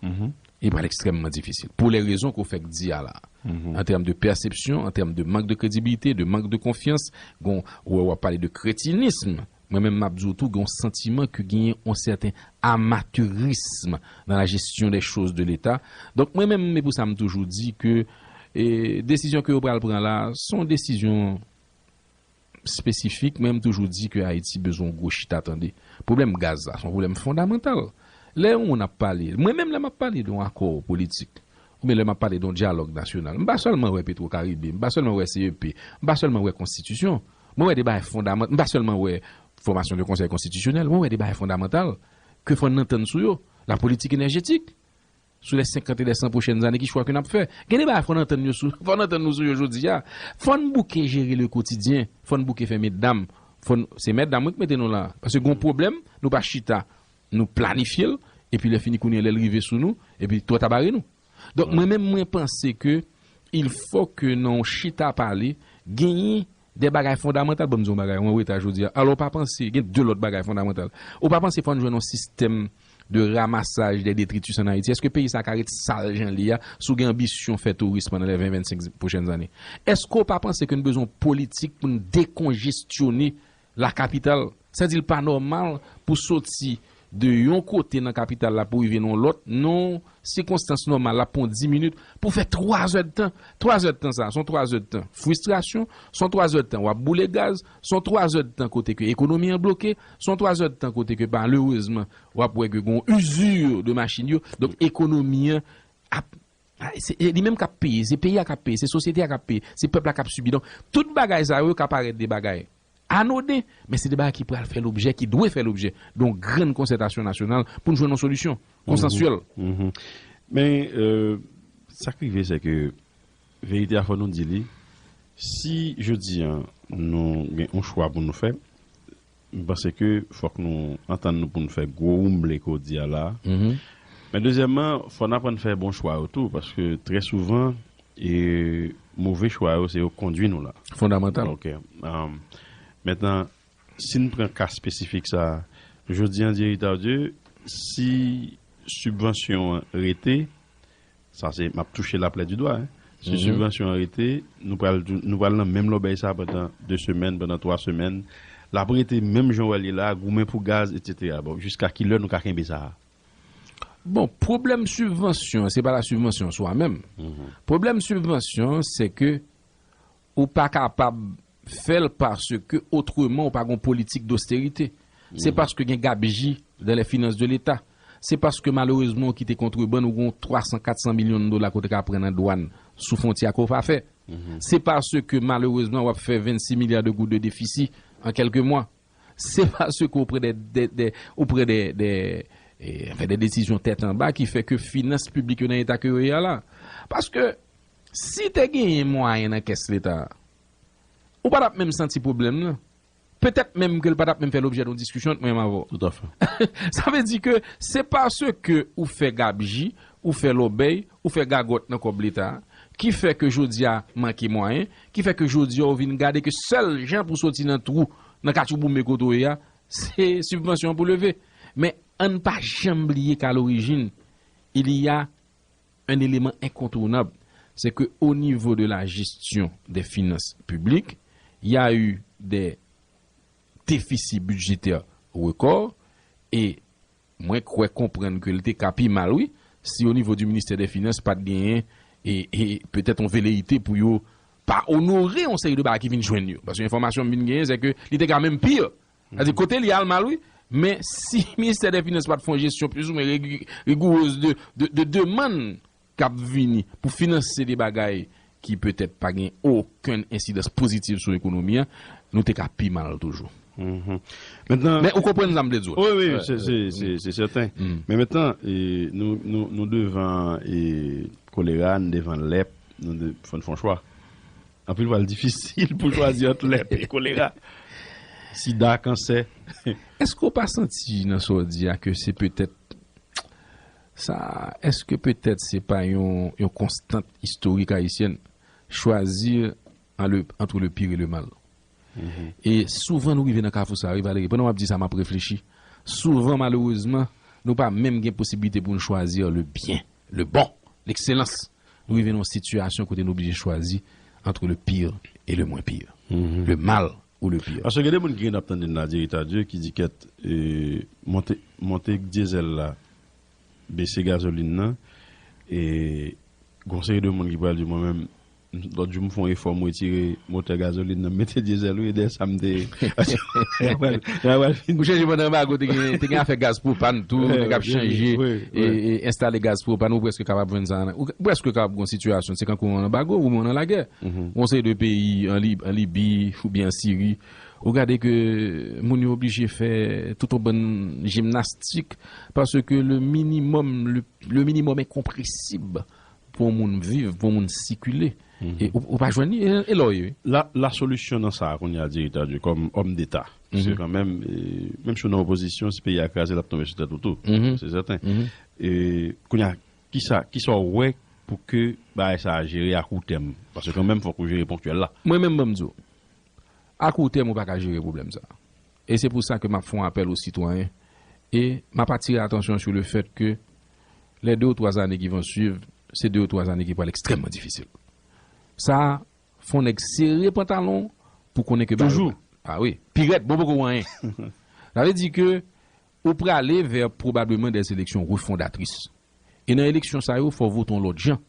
Li pral ekstrèmman difisil. Pou lè rezon ke w fèk di a la. An tèm de pèsepsyon, an tèm de mank de kredibilite, de mank de konfyans, gon, w, w ap pale de kretinism. Mwen menm, m ap di w tou, gen yon santiman ke genyen yon sèten amateurisme dans la gestion des choses de l'État. Donk, mwen menm, e pou sa m toujou di ke e, desizyon ke yo pral pran la, se yon desizyon espesifik, men m toujou di ke Ayiti bezwen yon gwo chita tande. Pwoblèm gaz la, se yon pwoblèm fondamantal. Lè yon moun ap pale, mwen menm lè m ap pale de yon akò politik, oubyen lè m ap pale de yon dyalòg nasyonal, m pa sèlman wè Petro Caribe, m pa sèlman wè C E P, m pa sèlman wè konstitisyon. Mwen wè de bagay fondamant, m pa sèlman wè fòmasyon de konsèy konstitisyonèl, mwen wè de bagay fondamantal ke fò n antann sou yo. La politik enèjetik. Sou lè senkant e lè san pwochèn ane, ki chwa ke n ap fè? Gen de bagay fò n antann yo sou, fò n antann nou sou yo jodi a. Fò n bouke jere le quotidien, fò n bouke fè medam, fò n, se medam wi k mete nou la. Paske gon pwoblèm, nou pa chita, nou planifye l, epi lè fini kounye a lè l rive sou nou, epi twò ta bare nou. Donk mwen menm mwen panse ke il fò ke nan yon chita pale, genyen de bagay fondamantal, ban m di yon bagay, ou an reta jodi a. Alò, ou pa panse, gen de lòt bagay fondamantal. Ou pa panse fò n jwenn yon sistèm de ramasaj de detritus an Ayiti? Èske peyi sa ka ret sal jan li a, si w gen anbisyon fè touris pandan lè ven, vennsenk pwochèn ane? Èske w pa panse ke n bezwen yon politik pou n dekonjestyone la kapital? Sa di l pa nòmal pou soti de yon kote nan kapital la pou rive nan yon lòt, nan yon sikonstans nòmal, l ap pran w dis minit pou fè twa zè d tan. Twa zè d tan sa, se yon twa zè d tan fristrasyon, se yon twa zè d tan w ap boule gaz, se yon twa zè d tan kote ke ekonomi an bloke, se yon twa zè d tan kote ke malerezman w ap wè ke gen yon usure de machin yo. Donk ekonomi an ap, se, se li menm k ap peye, se peyi a k ap peye, se sosyete a k ap peye, se pèp la k ap sibi. Donk tout bagay sa yo ka parèt de bagay anoden, men se de bagay ki pral fè lobjè, ki dwe fè lobjè de yon grann konsètasyon nasyonal pou n jwenn yon solisyon konsansyèl. Men euh, sa k rive, se ke verite a fò nou di li, si jodi a nou gen yon chwa pou nou fè, m panse ke fòk nou antann nou pou n fè gwo woumble ke w di a la. Men dezyèmman, fò n aprann fè bon chwa yo tou, paske trè souvan, e move chwa yo, se yo k kondui nou la. Fondamantal. Ok. Um, mentnan, si n pran ka espesifik sa a, jodi a, Jerry Tardieu, si sibvansyon an rete, sa se, m ap touche la plaie du doigt, hein. Si sibvansyon an rete, nou pral, nou pral nan menm lòbèy sa pandan de semèn, pandan twa semèn. L ap rete menm jan w wè l ye la, goumen pou gaz, etsetera. Bon, jiska kilè nou ka kenbe sa a? Bon, pwoblèm sibvansyon, se pa la sibvansyon an swa menm. Pwoblèm sibvansyon an, se ke ou pa kapab fè l paske otreman ou pa gon politik dosterite. Se paske gen gabji dans les finances de l'État. Se paske malerezman ou kite kontrebann, ou gon twa san, kat san milyon dola ke w te ka pran nan dwàn sou fwontyè a ke w pa fè. Se paske malerezman w ap fè vennsis milya de goud de defisi an kèlke mwa. Se paske ou pran de, de, de, ou pran de, de, e, anfen, de desizyon tèt anba ki fè ke finans piblik yo nan eta ke yo ye a la. Paske si te genyen mwayen nan kès Leta a, ou pa t ap menm santi pwoblèm nan. Petèt menm ke l pa t ap menm fè lobjè de yon diskisyon ant mwen menm avè w. Toutafè. Sa vle di ke se paske ou fè gabji, ou fè lòbèy, ou fè gagòt nan kòb Leta a, ki fè ke jodi a manke mwayen, ki fè ke jodi a ou vin gade ke sèl jan pou soti nan twou, nan katchouboumbe kote w ye a, se sibvansyon an pou leve. Men ann pa janm bliye k'à l'origine, il y a un élément incontournable, c'est que au niveau de la gestion des finances publiques, il y a eu des déficits budgétaires records et mwen kwè konprann ke l te ka pi mal, wi, si o nivo di ministè dè finans pa t genyen e, e petèt yon veleyite pou yo pa onore yon seri de bagay ki vin jwenn yo. Paske enfòmasyon m vin genyen, se ke li te ka menm pi. Sètadi kote li al mal, wi, men si ministè dè finans pa t fè yon jesyon plis ou mwen regi- rigourez de, de, de demann k ap vini pou finanse de bagay ki petèt pa gen okenn ensidans pozitif sou ekonomi an, nou te ka pi mal toujou. Mhm. Mentnan, men ou konprann sa m vle di w. Wi, wi, se, se, se, se sèten. Men mentnan, e, nou, nou, nou devan e, kolera, nou devan lèp, nou de, fò n fè yon chwa. Anpil fwa, l difisil pou chwazi ant lèp e kolera. Sida, kansè. Èske w pa santi nan sa w di a ke se petèt sa, èske petèt se pa yon, yon konstant istorik ayisyèn, choisir en le, entre le pire et le mal? E souvan nou rive nan kafou sa, wi, Valérie. Pandan w ap di sa, m ap reflechi. Souvan, malerezman, nou pa menm gen posiblite pou nou chwazi le byen, le bon, l'excellence. Nou rive nan yon sitiyasyon kote nou oblije chwazi entre le pire et le moins pire. Le mal ou le pire. Paske gen de moun ki gen ap tande n la, Dirita Dye, ki di kèt, e, monte, monte dyezèl la, bese gazolin nan, e gon seri de moun ki pral di mwen menm, lòt jou m fè yon efò, m retire motè gazolin nan, m mete dyezèl, wi, e dèyè sa m te. Ou chanje pandan anbago, te gen, te gen afè gaz pwopàn tou, nèg ap chanje, e, e enstale gaz pwopàn, ou prèske kapab jwenn sa, ou prèske kapab gon sitiyasyon, se kankou yon anbago, ou yon lagè. Yon seri de peyi, an Lib-, an Libi, oubyen an Siri, ou gade ke moun yo oblije fè tout yon bann jimnastik, paske le minimum, le, le minimum inconpressible pou yon moun viv, pou yon moun sikile. E ou, ou pa jwenn li, e, e lè w ye, wi. La, la solisyon nan sa a, kounye a, Dirita Dye, kòm òm deta, se kanmenm, e, menm si w nan opozisyon, si peyi a kraze, l ap tonbe sou tèt ou tou. Se sèten. E, kounye a, kisa, kisa w wè pou ke bagay sa a jere a kou tèm? Paske kanmenm, fòk ou jere ponkyèl la. Mwen menm, ban m di w, a kou tèm, ou pa ka jere pwoblèm sa a. E se pou sa ke m ap fè yon apèl o sitwayen. E m ap atire atansyon sou le fèt ke les deux ou trois années qui vont suivre, se de ou twa zane ki pral ekstrèmman difisil. Sa a, fò nèg sere pantalon pou konnen ke bagay. Toujou. A wi, pi rèd, bon poko anyen. Sa vle di ke ou prale vè pwobableman dè eleksyon refondatris. E nan eleksyon sa yo, fò vote yon lòt jan.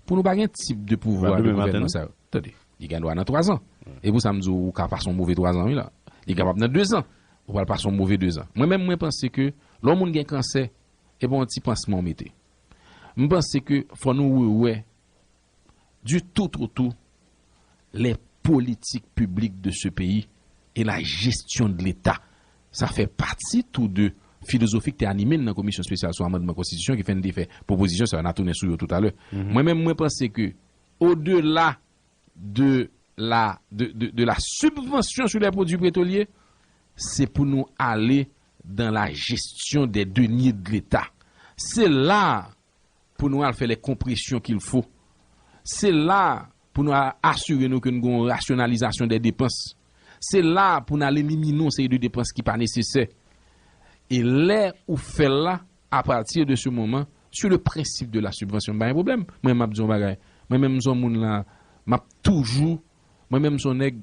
Pou nou pa gen tip de pouvwa, de gouvènman sa yo. Tande, li gen dwa nan twa zan. E pou sa m di w, ou ka pase yon move twa zan, wi la. Li kapab nan de zan. Ou pral pase yon move de zan. Mwen menm, mwen panse ke lè yon moun gen kansè, e pa yon ti pansman w mete. M panse ke fò nou rewè du tout au tout les politiques publiques de ce pays et la gestion de l'État. Sa fè pati tou de filozofi ki te anime n nan komisyon espesyal sou amandman konstitisyon ki fè n te fè pwopozisyon sa yo, n a tounen sou yo toutalè. Mwen menm, mwen panse ke odela de la, de, de, de la subvention sur les produits pétroliers, se pou nou ale dans la gestion des deniers de l'État. Se la pou nou al fè les compressions qu'il faut. Se la pou nou a-, asire nou ke nou gen yon rasyonalizasyon dè depans. Se la pou nou al elimine yon seri de depans ki pa nesesè. E lè ou fè l la, à partir de ce moment, sur le principe de la subvention, m pa gen pwoblèm. Mwen, m ap di yon bagay. Mwen menm, m se yon moun la, m ap toujou, mwen menm, m se yon nèg,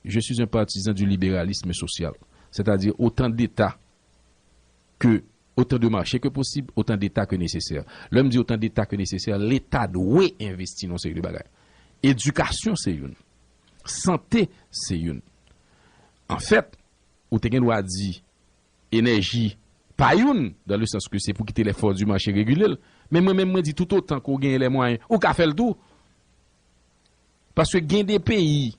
je suis un partisan du libéralisme social. C'est-à-dire, autant d'État que, autant de marché que possible, autant d'État que nécessaire. Lè m di autant d'État que nécessaire, Leta dwe envesti nan yon seri de bagay. Edikasyon se youn. Sante se youn. Anfèt, ou te gen dwa di enèji pa youn, dans le sens que se pou kite les forces du marché régulé l. Men mwen menm, mwen di tout otan ke w genyen les moyens, ou ka fè l tou. Paske gen de peyi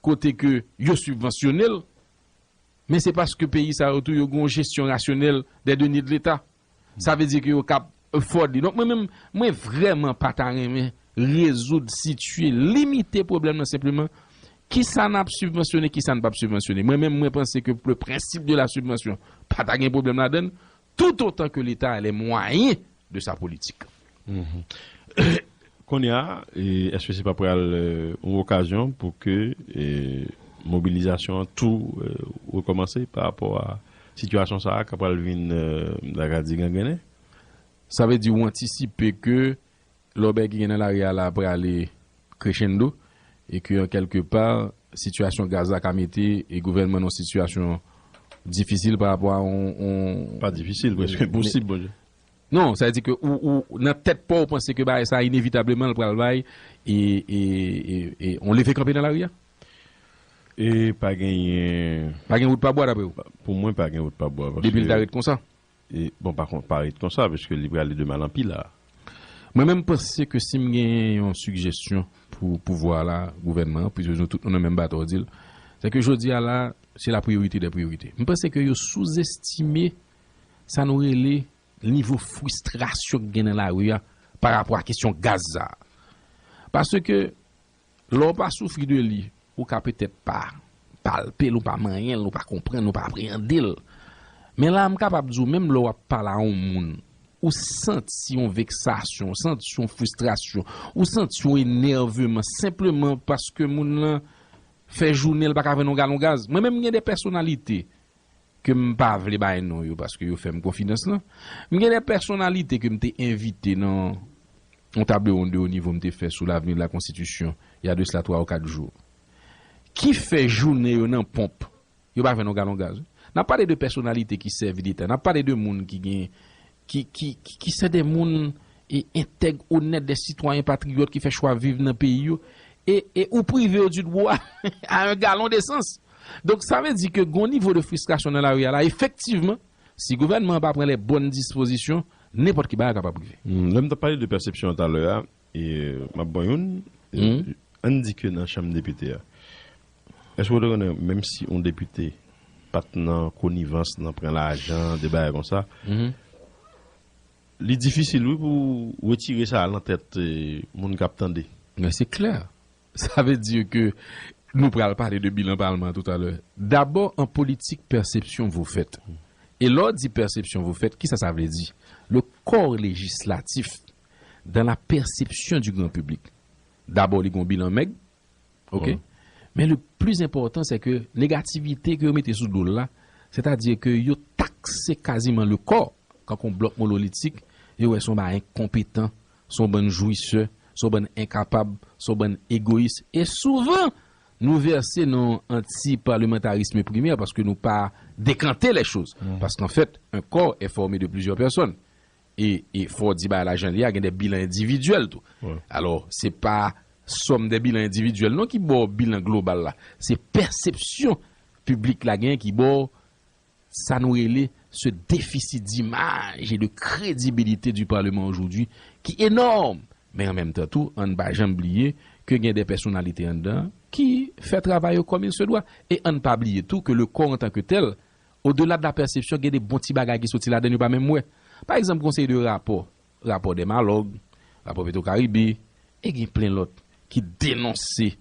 kote ke yo sibvansyone l, Men se paske peyi sa yo tou, yo gen yon jesyon rasyonèl dè deniers de Leta. Sa vle di ke yo kab afford li. Donk, mwen menm, mwen vrèman pa ta renmen rezoud, sitiye, limite pwoblèm nan senpleman kisa n ap sibvansyone, kisa n p ap sibvansyone. Mwen menm, mwen panse ke le principe de la subvention pa ta gen pwoblèm ladan l, tout autant que l'État a les moyens de sa politique. Kounye a, e, èske se pa pral e, yon okazyon pou ke e, mobilizasyon an tou e, rekòmanse pa rapò a sitiyasyon sa a k ap pral vin e, m ta ka di gangrennen? Sa vle di ou antisipe ke lòbèy ki gen nan lari a la prale crescendo e ke an kèlke pa sitiyasyon gaz la ka mete e gouvènman nan yon sitiyasyon difisil pa rapò a yon, yon Pa difisil, prèske enposib, bonjè. Non, sa vle di ke ou, ou nan tèt pa w panse ke bagay sa inevitableman l pral bay e, e, e, e on leve kanpe nan lari a? E pa genyen Pa gen wout pa bwa dapre w? Pou mwen, pa gen wout pa bwa. Depi l ta ret konsa? E, bon, pa, kon- pa ret konsa, paske li prale de mal an pi la. Mwen menm panse ke si m genyen yon sigjestyon pou pouvwa la, gouvènman an, piske nou tout nou nan menm bato, di l, se ke jodi a la, se la priyorite dè priyorite. M panse ke yo souzestime sa nou rele nivo fristrasyon ki gen nan lari a pa rapò a kesyon gaz sa. Paske lè w pa soufri de li, ou ka petèt pa palpe l, ou pa manyen l, ou pa konprann, ou pa apreyande l. Men la, m kapab di w, menm lè w ap pale a yon moun, ou santi yon veksasyon, ou santi yon fristrasyon, ou santi yon enèveman, senpleman paske moun nan fè jounen l pa ka vann yon galon gaz. Mwen menm, m gen de pèsonalite ke m pa vle bay non yo paske yo fè m konfidans lan. M gen de pèsonalite ke m te envite nan yon table ronde de haut niveau m te fè sou l'avenir de la Constitution, y a de cela twa ou kat jou. Ki fè jounen yo nan ponp, yo pa jwenn yon galon gaz. N ap pale de pèsonalite ki sèvi Leta, n ap pale de moun ki gen, ki, ki, ki, ki se de moun e entèg, onèt, de sitwayen patriyòt ki fè chwa viv nan peyi yo, e, e ou prive yo du droit à un gallon d'essence. Donk, sa vle di ke gon nivo de fristrasyon nan lari a la, efektivman, si gouvènman an pa pran les bonnes dispositions, nenpòt ki bagay kapab rive. Hmm, lè m t ap pale de pèsepsyon an talè a, e, m ap ban youn, e, ann di ke nan chanm depite a, èske w te konnen, menm si yon depite pa t nan konivans, nan pran lajan, de bagay konsa, li difisil, wi, pou retire sa nan tèt e, moun k ap tande. Men se klè. Sa vle di ke nou pral pale de bilan palman toutalè. Dabò, an politik, pèsepsyon vo fèt. E lè w di pèsepsyon vo fèt, kisa sa vle di? Le corps législatif, dans la perception du grand public, dabò, li gon bilan mèg, ok? Men le plis enpòtan, se ke negativite ke yo mete sou do l la, sètadi ke yo takse kaziman le corps, kankou yon blòk monolitik, yo wè se yon bagay enkonpetan, se yon bann jwisè, se yon bann enkapab, se yon bann egoyis. E souvan, nou vèse nan yon anti-parlementarisme primaire paske nou pa décanter les choses. Parce qu'en fait, un corps est formé de plusieurs personnes. E, e fò w di bagay la jan li a, gen de bilan endividyèl tou. Alò, se pa sòm de bilan endividyèl non ki ba w bilan global la. Se pèsepsyon piblik la gen ki ba w sa nou rele ce déficit d'image et de crédibilité du Parlement aujourd'hui ki enòm. Men an menm tan tou, ann pa janm bliye ke gen de pèsonalite anndan ki fè travay yo comme il se doit. E ann pa bliye tou ke le corps en tant que tel, au-delà de la perception, gen de bon ti bagay ki soti ladan l yo pa menm wè. Pa egzanp, gon seri de rapò, rapò Dèmalòg, rapò Petwokaribe, e gen plen lòt ki denonse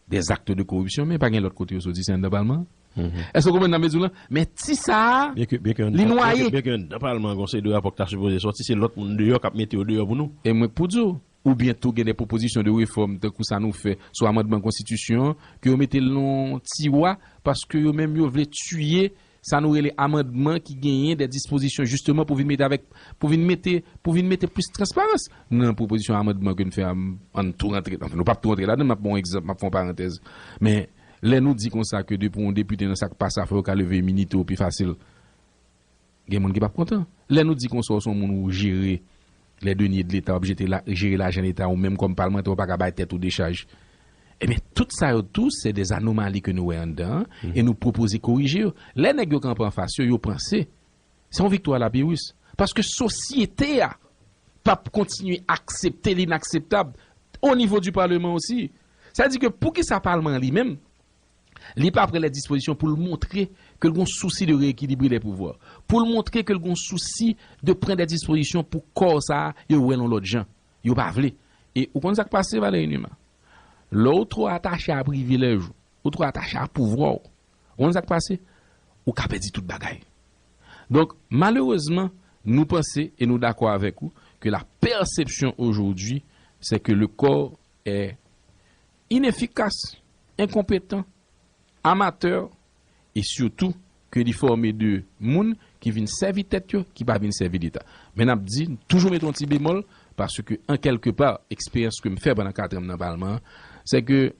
des actes de corruption, men pa gen lòt kote yo soti, se anndan palman an. Èske w konprann sa m vle di w lan? Men ti sa a, Byenke, byenke li nwaye. Byenke anndan palman an gon seri de rapò ki ta sipoze sòti, se lòt moun deyò k ap mete yo deyò pou nou. E mwen k pou di w, oubyen tou gen de pwopozisyon de refòm tankou sa nou fè sou amandman konstitisyon an, ke yo mete l nan yon tiwa, paske yo menm yo vle tiye sa nou rele amandman ki genyen de dispozisyon jisteman pou vin mete avèk, pou vin mete, pou vin mete plis transparans nan pwopozisyon amandman ke n fè a. Ann tou rantre, anfen, nou p ap tou rantre ladan, m ap ba w yon egzanp, m ap fè yon parantèz. Men lè nou di konsa ke depi yon depite nan sa k pase afè yo ka leve iminite w pi fasil, gen moun ki p ap kontan. Lè nou di konsa w se yon moun ou jere les deniers de l'État, w ap jete la, jere lajan Leta ou menm kòm palmantè, ou pa ka bay tèt ou dechaj. Ebyen, tout sa yo tou, se de anomali ke nou wè anndan an, e nou pwopoze korije yo. Lè nèg yo kanpe anfas yo, yo panse se yon viktwa lapiris. Paske sosyete a p ap kontinye aksepte linakseptab o nivo di palman osi. Sa di ke poukisa palman an li menm, li pa pran lè dispozisyon pou l montre ke l gen sousi de rééquilibrer les pouvoirs, pou l montre ke l gen sousi de pran de dispozisyon pou kò sa a, yo wè l yon lòt jan. Yo pa vle. E ou konn sa k pase, Valéry Numa? Lè w twò atache a privilèj ou, ou twò atache a pouvwa w, ou konn sa k pase? Ou ka pèdi tout bagay. Donk, malerezman, nou panse e nou dakò avèk ou ke la perception aujourd'hui, c'est que le corps est inefficace, incompétent, amatè, e sitou ke li fòme de moun ki vin sèvi tèt yo, ki pa vin sèvi Leta. Men n ap di, toujou mete yon ti bemòl, paske an kèlke pa, eksperyans ke m fè pandan kat an m nan palman an, se ke,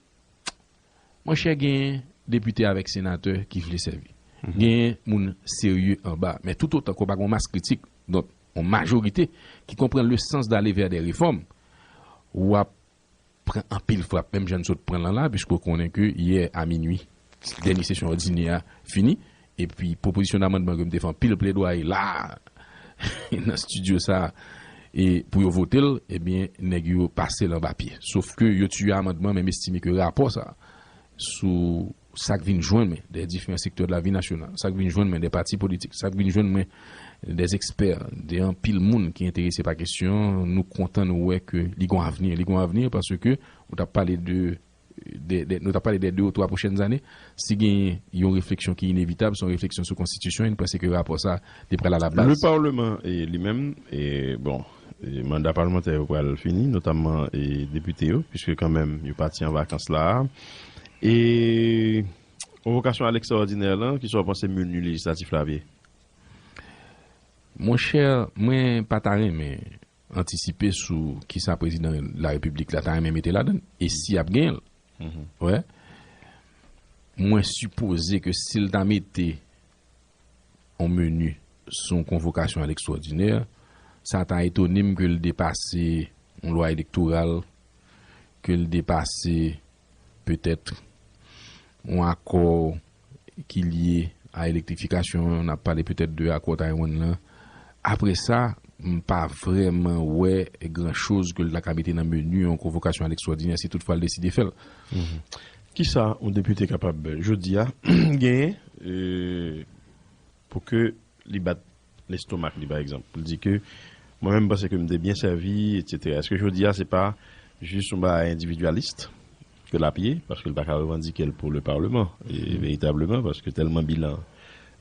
monchè, gen depite avèk senatè ki vle sèvi. Gen moun serye anba. Men toutotan ke w pa gen yon mas kritik, donk, yon majorite ki konprann le sens d'aller vers des réformes, w ap pran anpil frap, menm jan n sot pran l lan la, piske w konnen ke yè a minui, dènye sesyon òdinè a fini, epi pwopozisyon damandman ke m te fè anpil pledwaye la, nan estidyo sa a, e pou yo vote l, ebyen, nèg yo pase l anba pye. Sof ke yo tiye amandman, men m estime ke rapò sa a, sou sa k vin jwenn mwen de diferan sektè de la vi nasyonal, sa k vin jwenn mwen de pati politik, sa k vin jwenn mwen de ekspè, de anpil moun ki enterese pa kesyon, nou kontan nou wè ke li gon avni. Li gon avni paske ou t ap pale de, de, de, nou t ap pale de de ou twa pwochèn ane. Si gen yon refleksyon ki inevitab, se yon refleksyon sou konstitisyon, e n panse ke rapò sa te pral a la baz. Le Parlement, e, li menm, e, bon, e, manda palmantè yo pral fini, notamman, e, depite yo, piske kanmenm yo pati an vakans la. E konvokasyon a lekstraòdinè lan, kisa w panse meni lejislatif la ap ye? Monchè, mwen pa ta renmen antisipe sou kisa prezidan larepiblik la ta renmen mete ladan l, e si ap genyen l. Wè. Mwen sipoze ke si l ta mete yon meni sou yon konvokasyon a lekstraòdinè, sa ta etone m ke l depase yon lwa elektoral, ke l depase petèt yon akò ki lye a elektrifikasyon, n ap pale petèt de akò Taiwan lan. Apre sa, m pa vrèman wè gran choz ke l ta ka mete nan meni yon konvokasyon a lekstraòdinè si toutfwa l deside fè l. Kisa yon depite kapab, jodi a, genyen, e, pou ke li bat lestomak li, pa egzanp, pou l di ke mwen menm, m panse ke m te byen sèvi, etsetera. Èske jodi a, se pa jis yon bagay endividyalis ke l ap ye, paske l pa ka revandike l pou le Parlement, e, veritableman, paske tèlman bilan,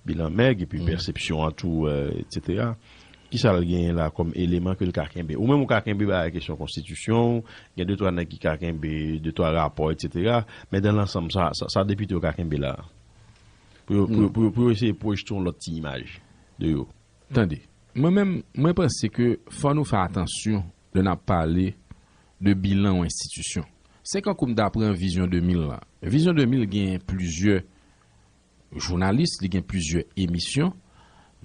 bilan mèg, epi pèsepsyon an tou, e, etsetera. Kisa l genyen la kòm eleman ke l ka kenbe? Ou menm ou ka kenbe bagay kesyon konstitisyon, gen de twa nèg ki ka kenbe de twa rapò, etsetera. Men dan lansanm, sa, sa, sa depite yo ka kenbe la? Pou yo, pou yo, pou yo, pou yo eseye pwojte yon lòt ti imaj de yo. Tande, mwen menm, mwen panse ke fò nou fè atansyon lè n ap pale de bilan yon enstitisyon. Se kankou m ta pran Vizyon de mil la. Vizyon de mil gen plizyè jounalis, li gen plizyè emisyon,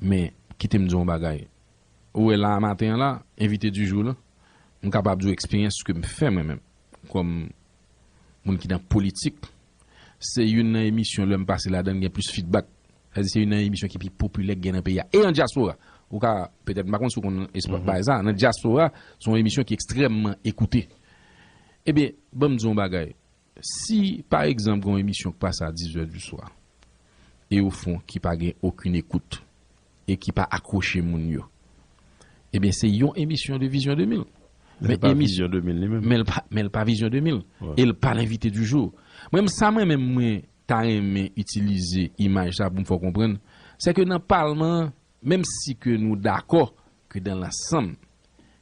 men kite m di w yon bagay. Ou wè la maten an la, envite di jou lan, m kapab di w eksperyans ke m fè mwen menm, kòm moun ki nan politik, se youn nan emisyon lè m pase ladan l gen plis feedback. Sa di se youn nan emisyon ki pi popilè k gen nan peyi a. E an dyaspora. Ou ka, petèt, m pa konn si w konn espas bagay sa. Nan dyaspora, se yon emisyon ki ekstrèmman ekoute. Ebyen, ban m di w yon bagay. Si, pa egzanp, gen yon emisyon k pase a dizè di swa, e yo fè yon ki pa gen okenn ekout, e ki pa akwoche moun yo, ebyen, se yon emisyon de Vizyon de mil. Men li pa Vizyon de mil li menm. Men l pa, men l pa Vizyon de mil. E l pa lenvite di jou. Mwen menm, sa mwen menm, mwen ta renmen itilize imaj sa pou m fè w konprann, se ke nan palman an, menm si ke nou dakò ke dan lansanm,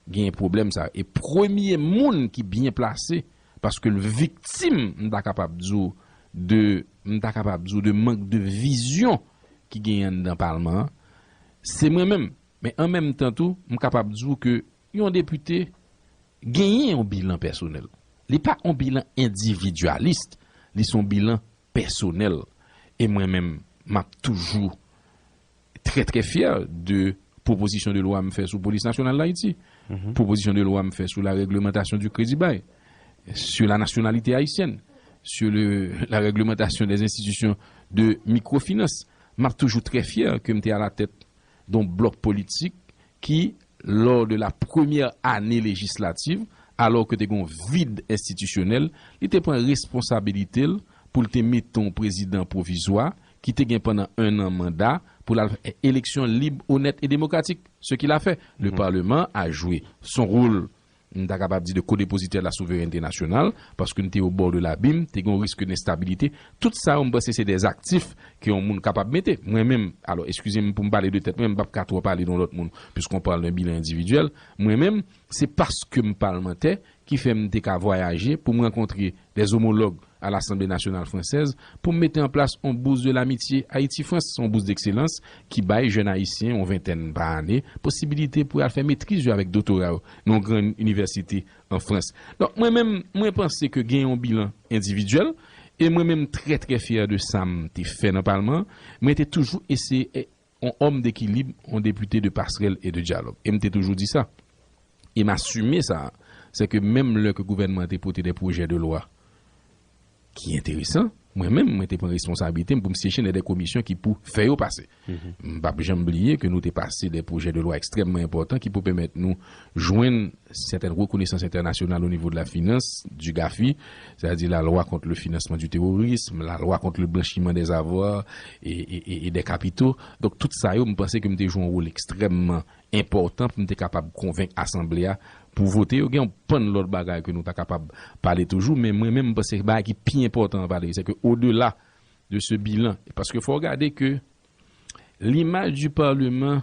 gen pwoblèm sa. E premye moun ki byen plase, paske l viktim, m ta kapab di w, de, m ta kapab di w de mank de vizyon ki genyen anndan palman an, se mwen menm. Men an menm tan tou, m kapab di w ke yon depite genyen yon bilan pèsonèl. Li pa yon bilan endividyalis, li se yon bilan pèsonèl. E mwen menm, m ap toujou trè, trè fyè de pwopozisyon de lwa m fè sou Polis Nasyonal d Ayiti, pwopozisyon de lwa m fè sou la réglementation du crédit bail, sur la nationalité haïtienne, sur le, la réglementation des institutions de microfinance. M ap toujou trè fyè ke m te alatèt de yon blòk politik ki, lors de la première année législative, alò ke te gen yon vid enstitisyonèl, li te pran responsabilite l pou l te mete yon prezidan pwovizwa ki te gen pandan en an manda pou l al fè eleksyon lib, onèt e demokratik, ce qu'il a fait. Le Parlement a joué son rôle, m ta kapab di, de co-dépositaire de la souveraineté nationale, paske n te au bord de l'abîme, te gen yon risk de enstabilite. Tout sa yo, m panse se des actifs ke yon moun kapab mete. Mwen menm, alò, eskize m pou m pale de tèt mwen, m p ap ka twò pale de yon lòt moun, puisqu'on parle d'un bilan individuel. Mwen menm, se paske m palmantè ki fè m te ka vwayaje pou m rankontre des homologues à l'Assemblée nationale française pou m mete an plas yon bourse de l'amitié Ayiti-Frans, yon bourse d'excellence ki bay jèn ayisyen, yon ventèn pa ane, posibilite pou y al fè metriz yo avèk doktora yo nan yon gran inivèsite an Frans. Donk, mwen menm, mwen panse ke gen yon bilan endividyèl, e mwen menm trè, trè fyè de sa m te fè nan palman an. Mwen te toujou eseye yon homme d'équilibre, yon député de passerelle et de dialogue. E m te toujou di sa. E m asime sa. Se ke menm lè ke gouvènman an te pote de pwojè de lwa ki enteresan, mwen menm, mwen te pran responsablite m pou m syeje nan de komisyon ki pou fè yo pase. M p ap janm bliye ke nou te pase de pwojè de lwa ekstrèmman enpòtan ki pou pèmèt nou jwenn sètèn rekonesans entènasyonal o nivo de la finans, du GAFI, c'est-à-dire la loi contre le financement du terrorisme, la loi contre le blanchiment des avoirs et, et, et, et des capitaux. Donk, tout sa yo, m panse ke m te jwe yon wòl ekstrèmman enpòtan pou m te kapab konvenk asanble a pou vote yo. Gen yon bann lòt bagay ke nou ta kapab pale toujou, men mwen menm, m panse bagay ki pi enpòtan an pale, se ke odela de ce bilan, paske fò w gade ke l'image du Parlement,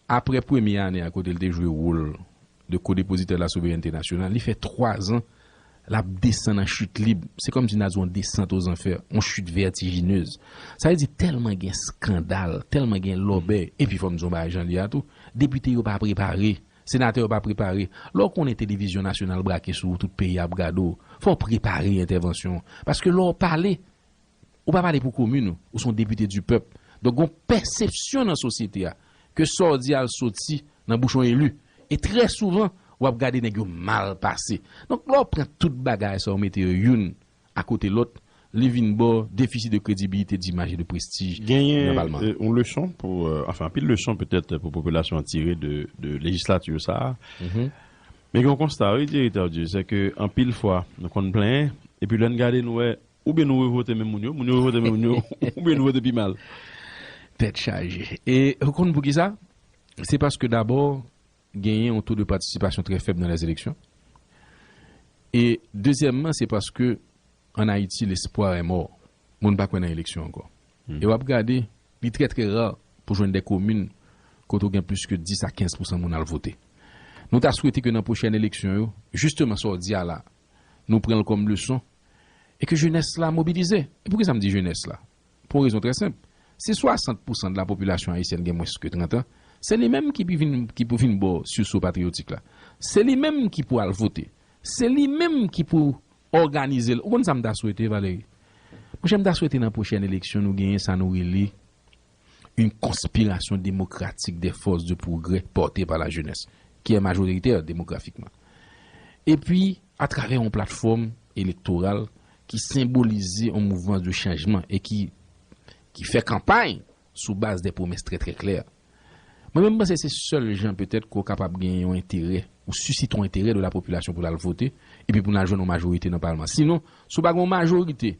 apre premye ane a kote l te jwe wòl de co-dépositaire de la souveraineté nationale, li fè twa zan l ap desann an chit lib. Se kòmsi n a di yon descente aux enfers, yon chute vertigineuse. Sa vle di tèlman gen eskandal, tèlman gen lòbèy, epi fò m di yon bagay jan li a tou, depite yo pa prepare, senatè yo pa prepare. Lè w konnen televizyon nasyonal brake sou ou, tout peyi a ap gade w, fò w prepare entèvansyon w. Paske lè w pale, ou pa pale pou komin ou, ou se yon depite du pèp. Donk, gen yon pèsepsyon nan sosyete a ke sa w di a al soti nan bouch yon eli. E trè souvan, w ap gade nèg yo mal pase. Donk, lè w pran tout bagay sa yo, mete yo youn akote lòt, li vin ba w defisi de kredibilite, dimaj e de prestij nan palman. Genyen yon leson pou, euh, anfen, anpil leson petèt pou popilasyon an tire de, de lejislati sa a. Men gen yon konsta, wi, direktè Dieu, se ke anpil fwa, nou konn plenyen, epi lè n gade, nou wè, oubyen nou revote menm moun yo, moun yo revote menm moun yo, oubyen nou vote pi mal. Tèt chaje. E ou konn poukisa? Se paske dabò, genyen yon to de patisipasyon trè fèb nan lèzeleksyon. E dezyèmman, se paske an Ayiti, l'espoir est mort. Moun pa kwè nan eleksyon ankò. E w ap gade, li trè, trè ra pou jwenn de komin kote w gen plis ke dis a kenz pousan moun al vote. Nou ta swete ke nan pwochèn eleksyon yo, jisteman sa w di a la, nou pran l kòm leson, e ke jenès la mobilize. E poukisa m di jenès la? Pou yon rezon trè senp. Si swasant pousan de la popilasyon ayisyèn gen mwens ke trant an, se li menm ki pou vin, ki pou vin ba w siso patriyotik la. Se li menm ki pou al vote. Se li menm ki pou òganize l. Ou konn sa m ta swete, Valérie? Monchè, m ta swete nan pwochèn eleksyon, nou genyen sa nou rele une conspiration démocratique des forces de progrès portée par la jeunesse, qui est majoritaire démographiquement. Epi, atravè yon platfòm elektoral ki senbolize yon mouvman de chanjman e ki, ki fè kanpay sou baz de pwomès trè, trè klè. Mwen menm, m panse se sèl jan petèt ke w kapab gen yon enterè, ou sisite yon enterè de la popilasyon pou l al vote, epi pou n al jwenn yon majorite nan palman. Sinon, si w pa gen yon majorite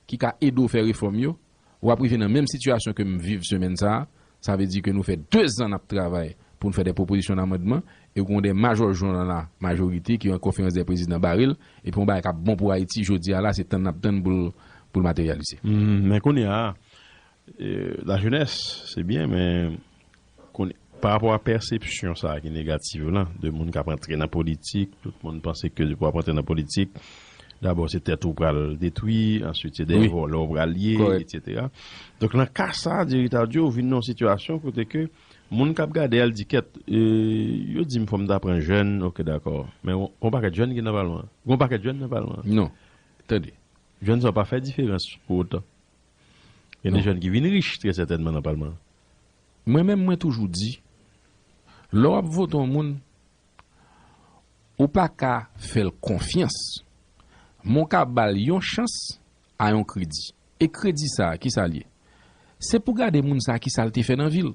ki ka ede w fè refòm yo, w ap rive nan menm sitiyasyon ke m viv semèn sa a. Sa vle di ke nou fè de zan n ap travay pou n fè de pwopozisyon damandman, e w gen de majòjon nan la majorite ki an konferans de prezidan bare l, epi yon bagay k ap bon pou Ayiti jodi a la, se tann n ap tann pou l, pou l materyalize. Men kounye a, euh, la jeunesse, c'est bien, men kounye, pa rapò a pèsepsyon sa a ki negatif lan, de moun k ap antre nan politik, tout moun panse ke depi w ap antre nan politik, dabò se tèt ou pral detwi, answit se de vòlè w pral ye, etsetera. Donk, nan ka sa a, direktè Dieu, ou vin nan yon sitiyasyon kote ke moun k ap gade a, l di kèt, e, yo di m fò m ta pran jèn, oke, dakò. Men yon, yon pakèt jèn ki nan palman an. Yon pakèt jèn nan palman an. Non. Tande. Jèn sa yo pa fè diferans pou otan. Gen de jèn ki vin rich, trè sètènman, nan palman an. Mwen menm, mwen toujou di, lè w ap vote yon moun, ou pa ka fè l konfyans, men w ka ba l yon chans a yon kredi. E kredi sa a, ki sa l ye? Se pou gade moun sa a, ki sa l te fè nan vi l.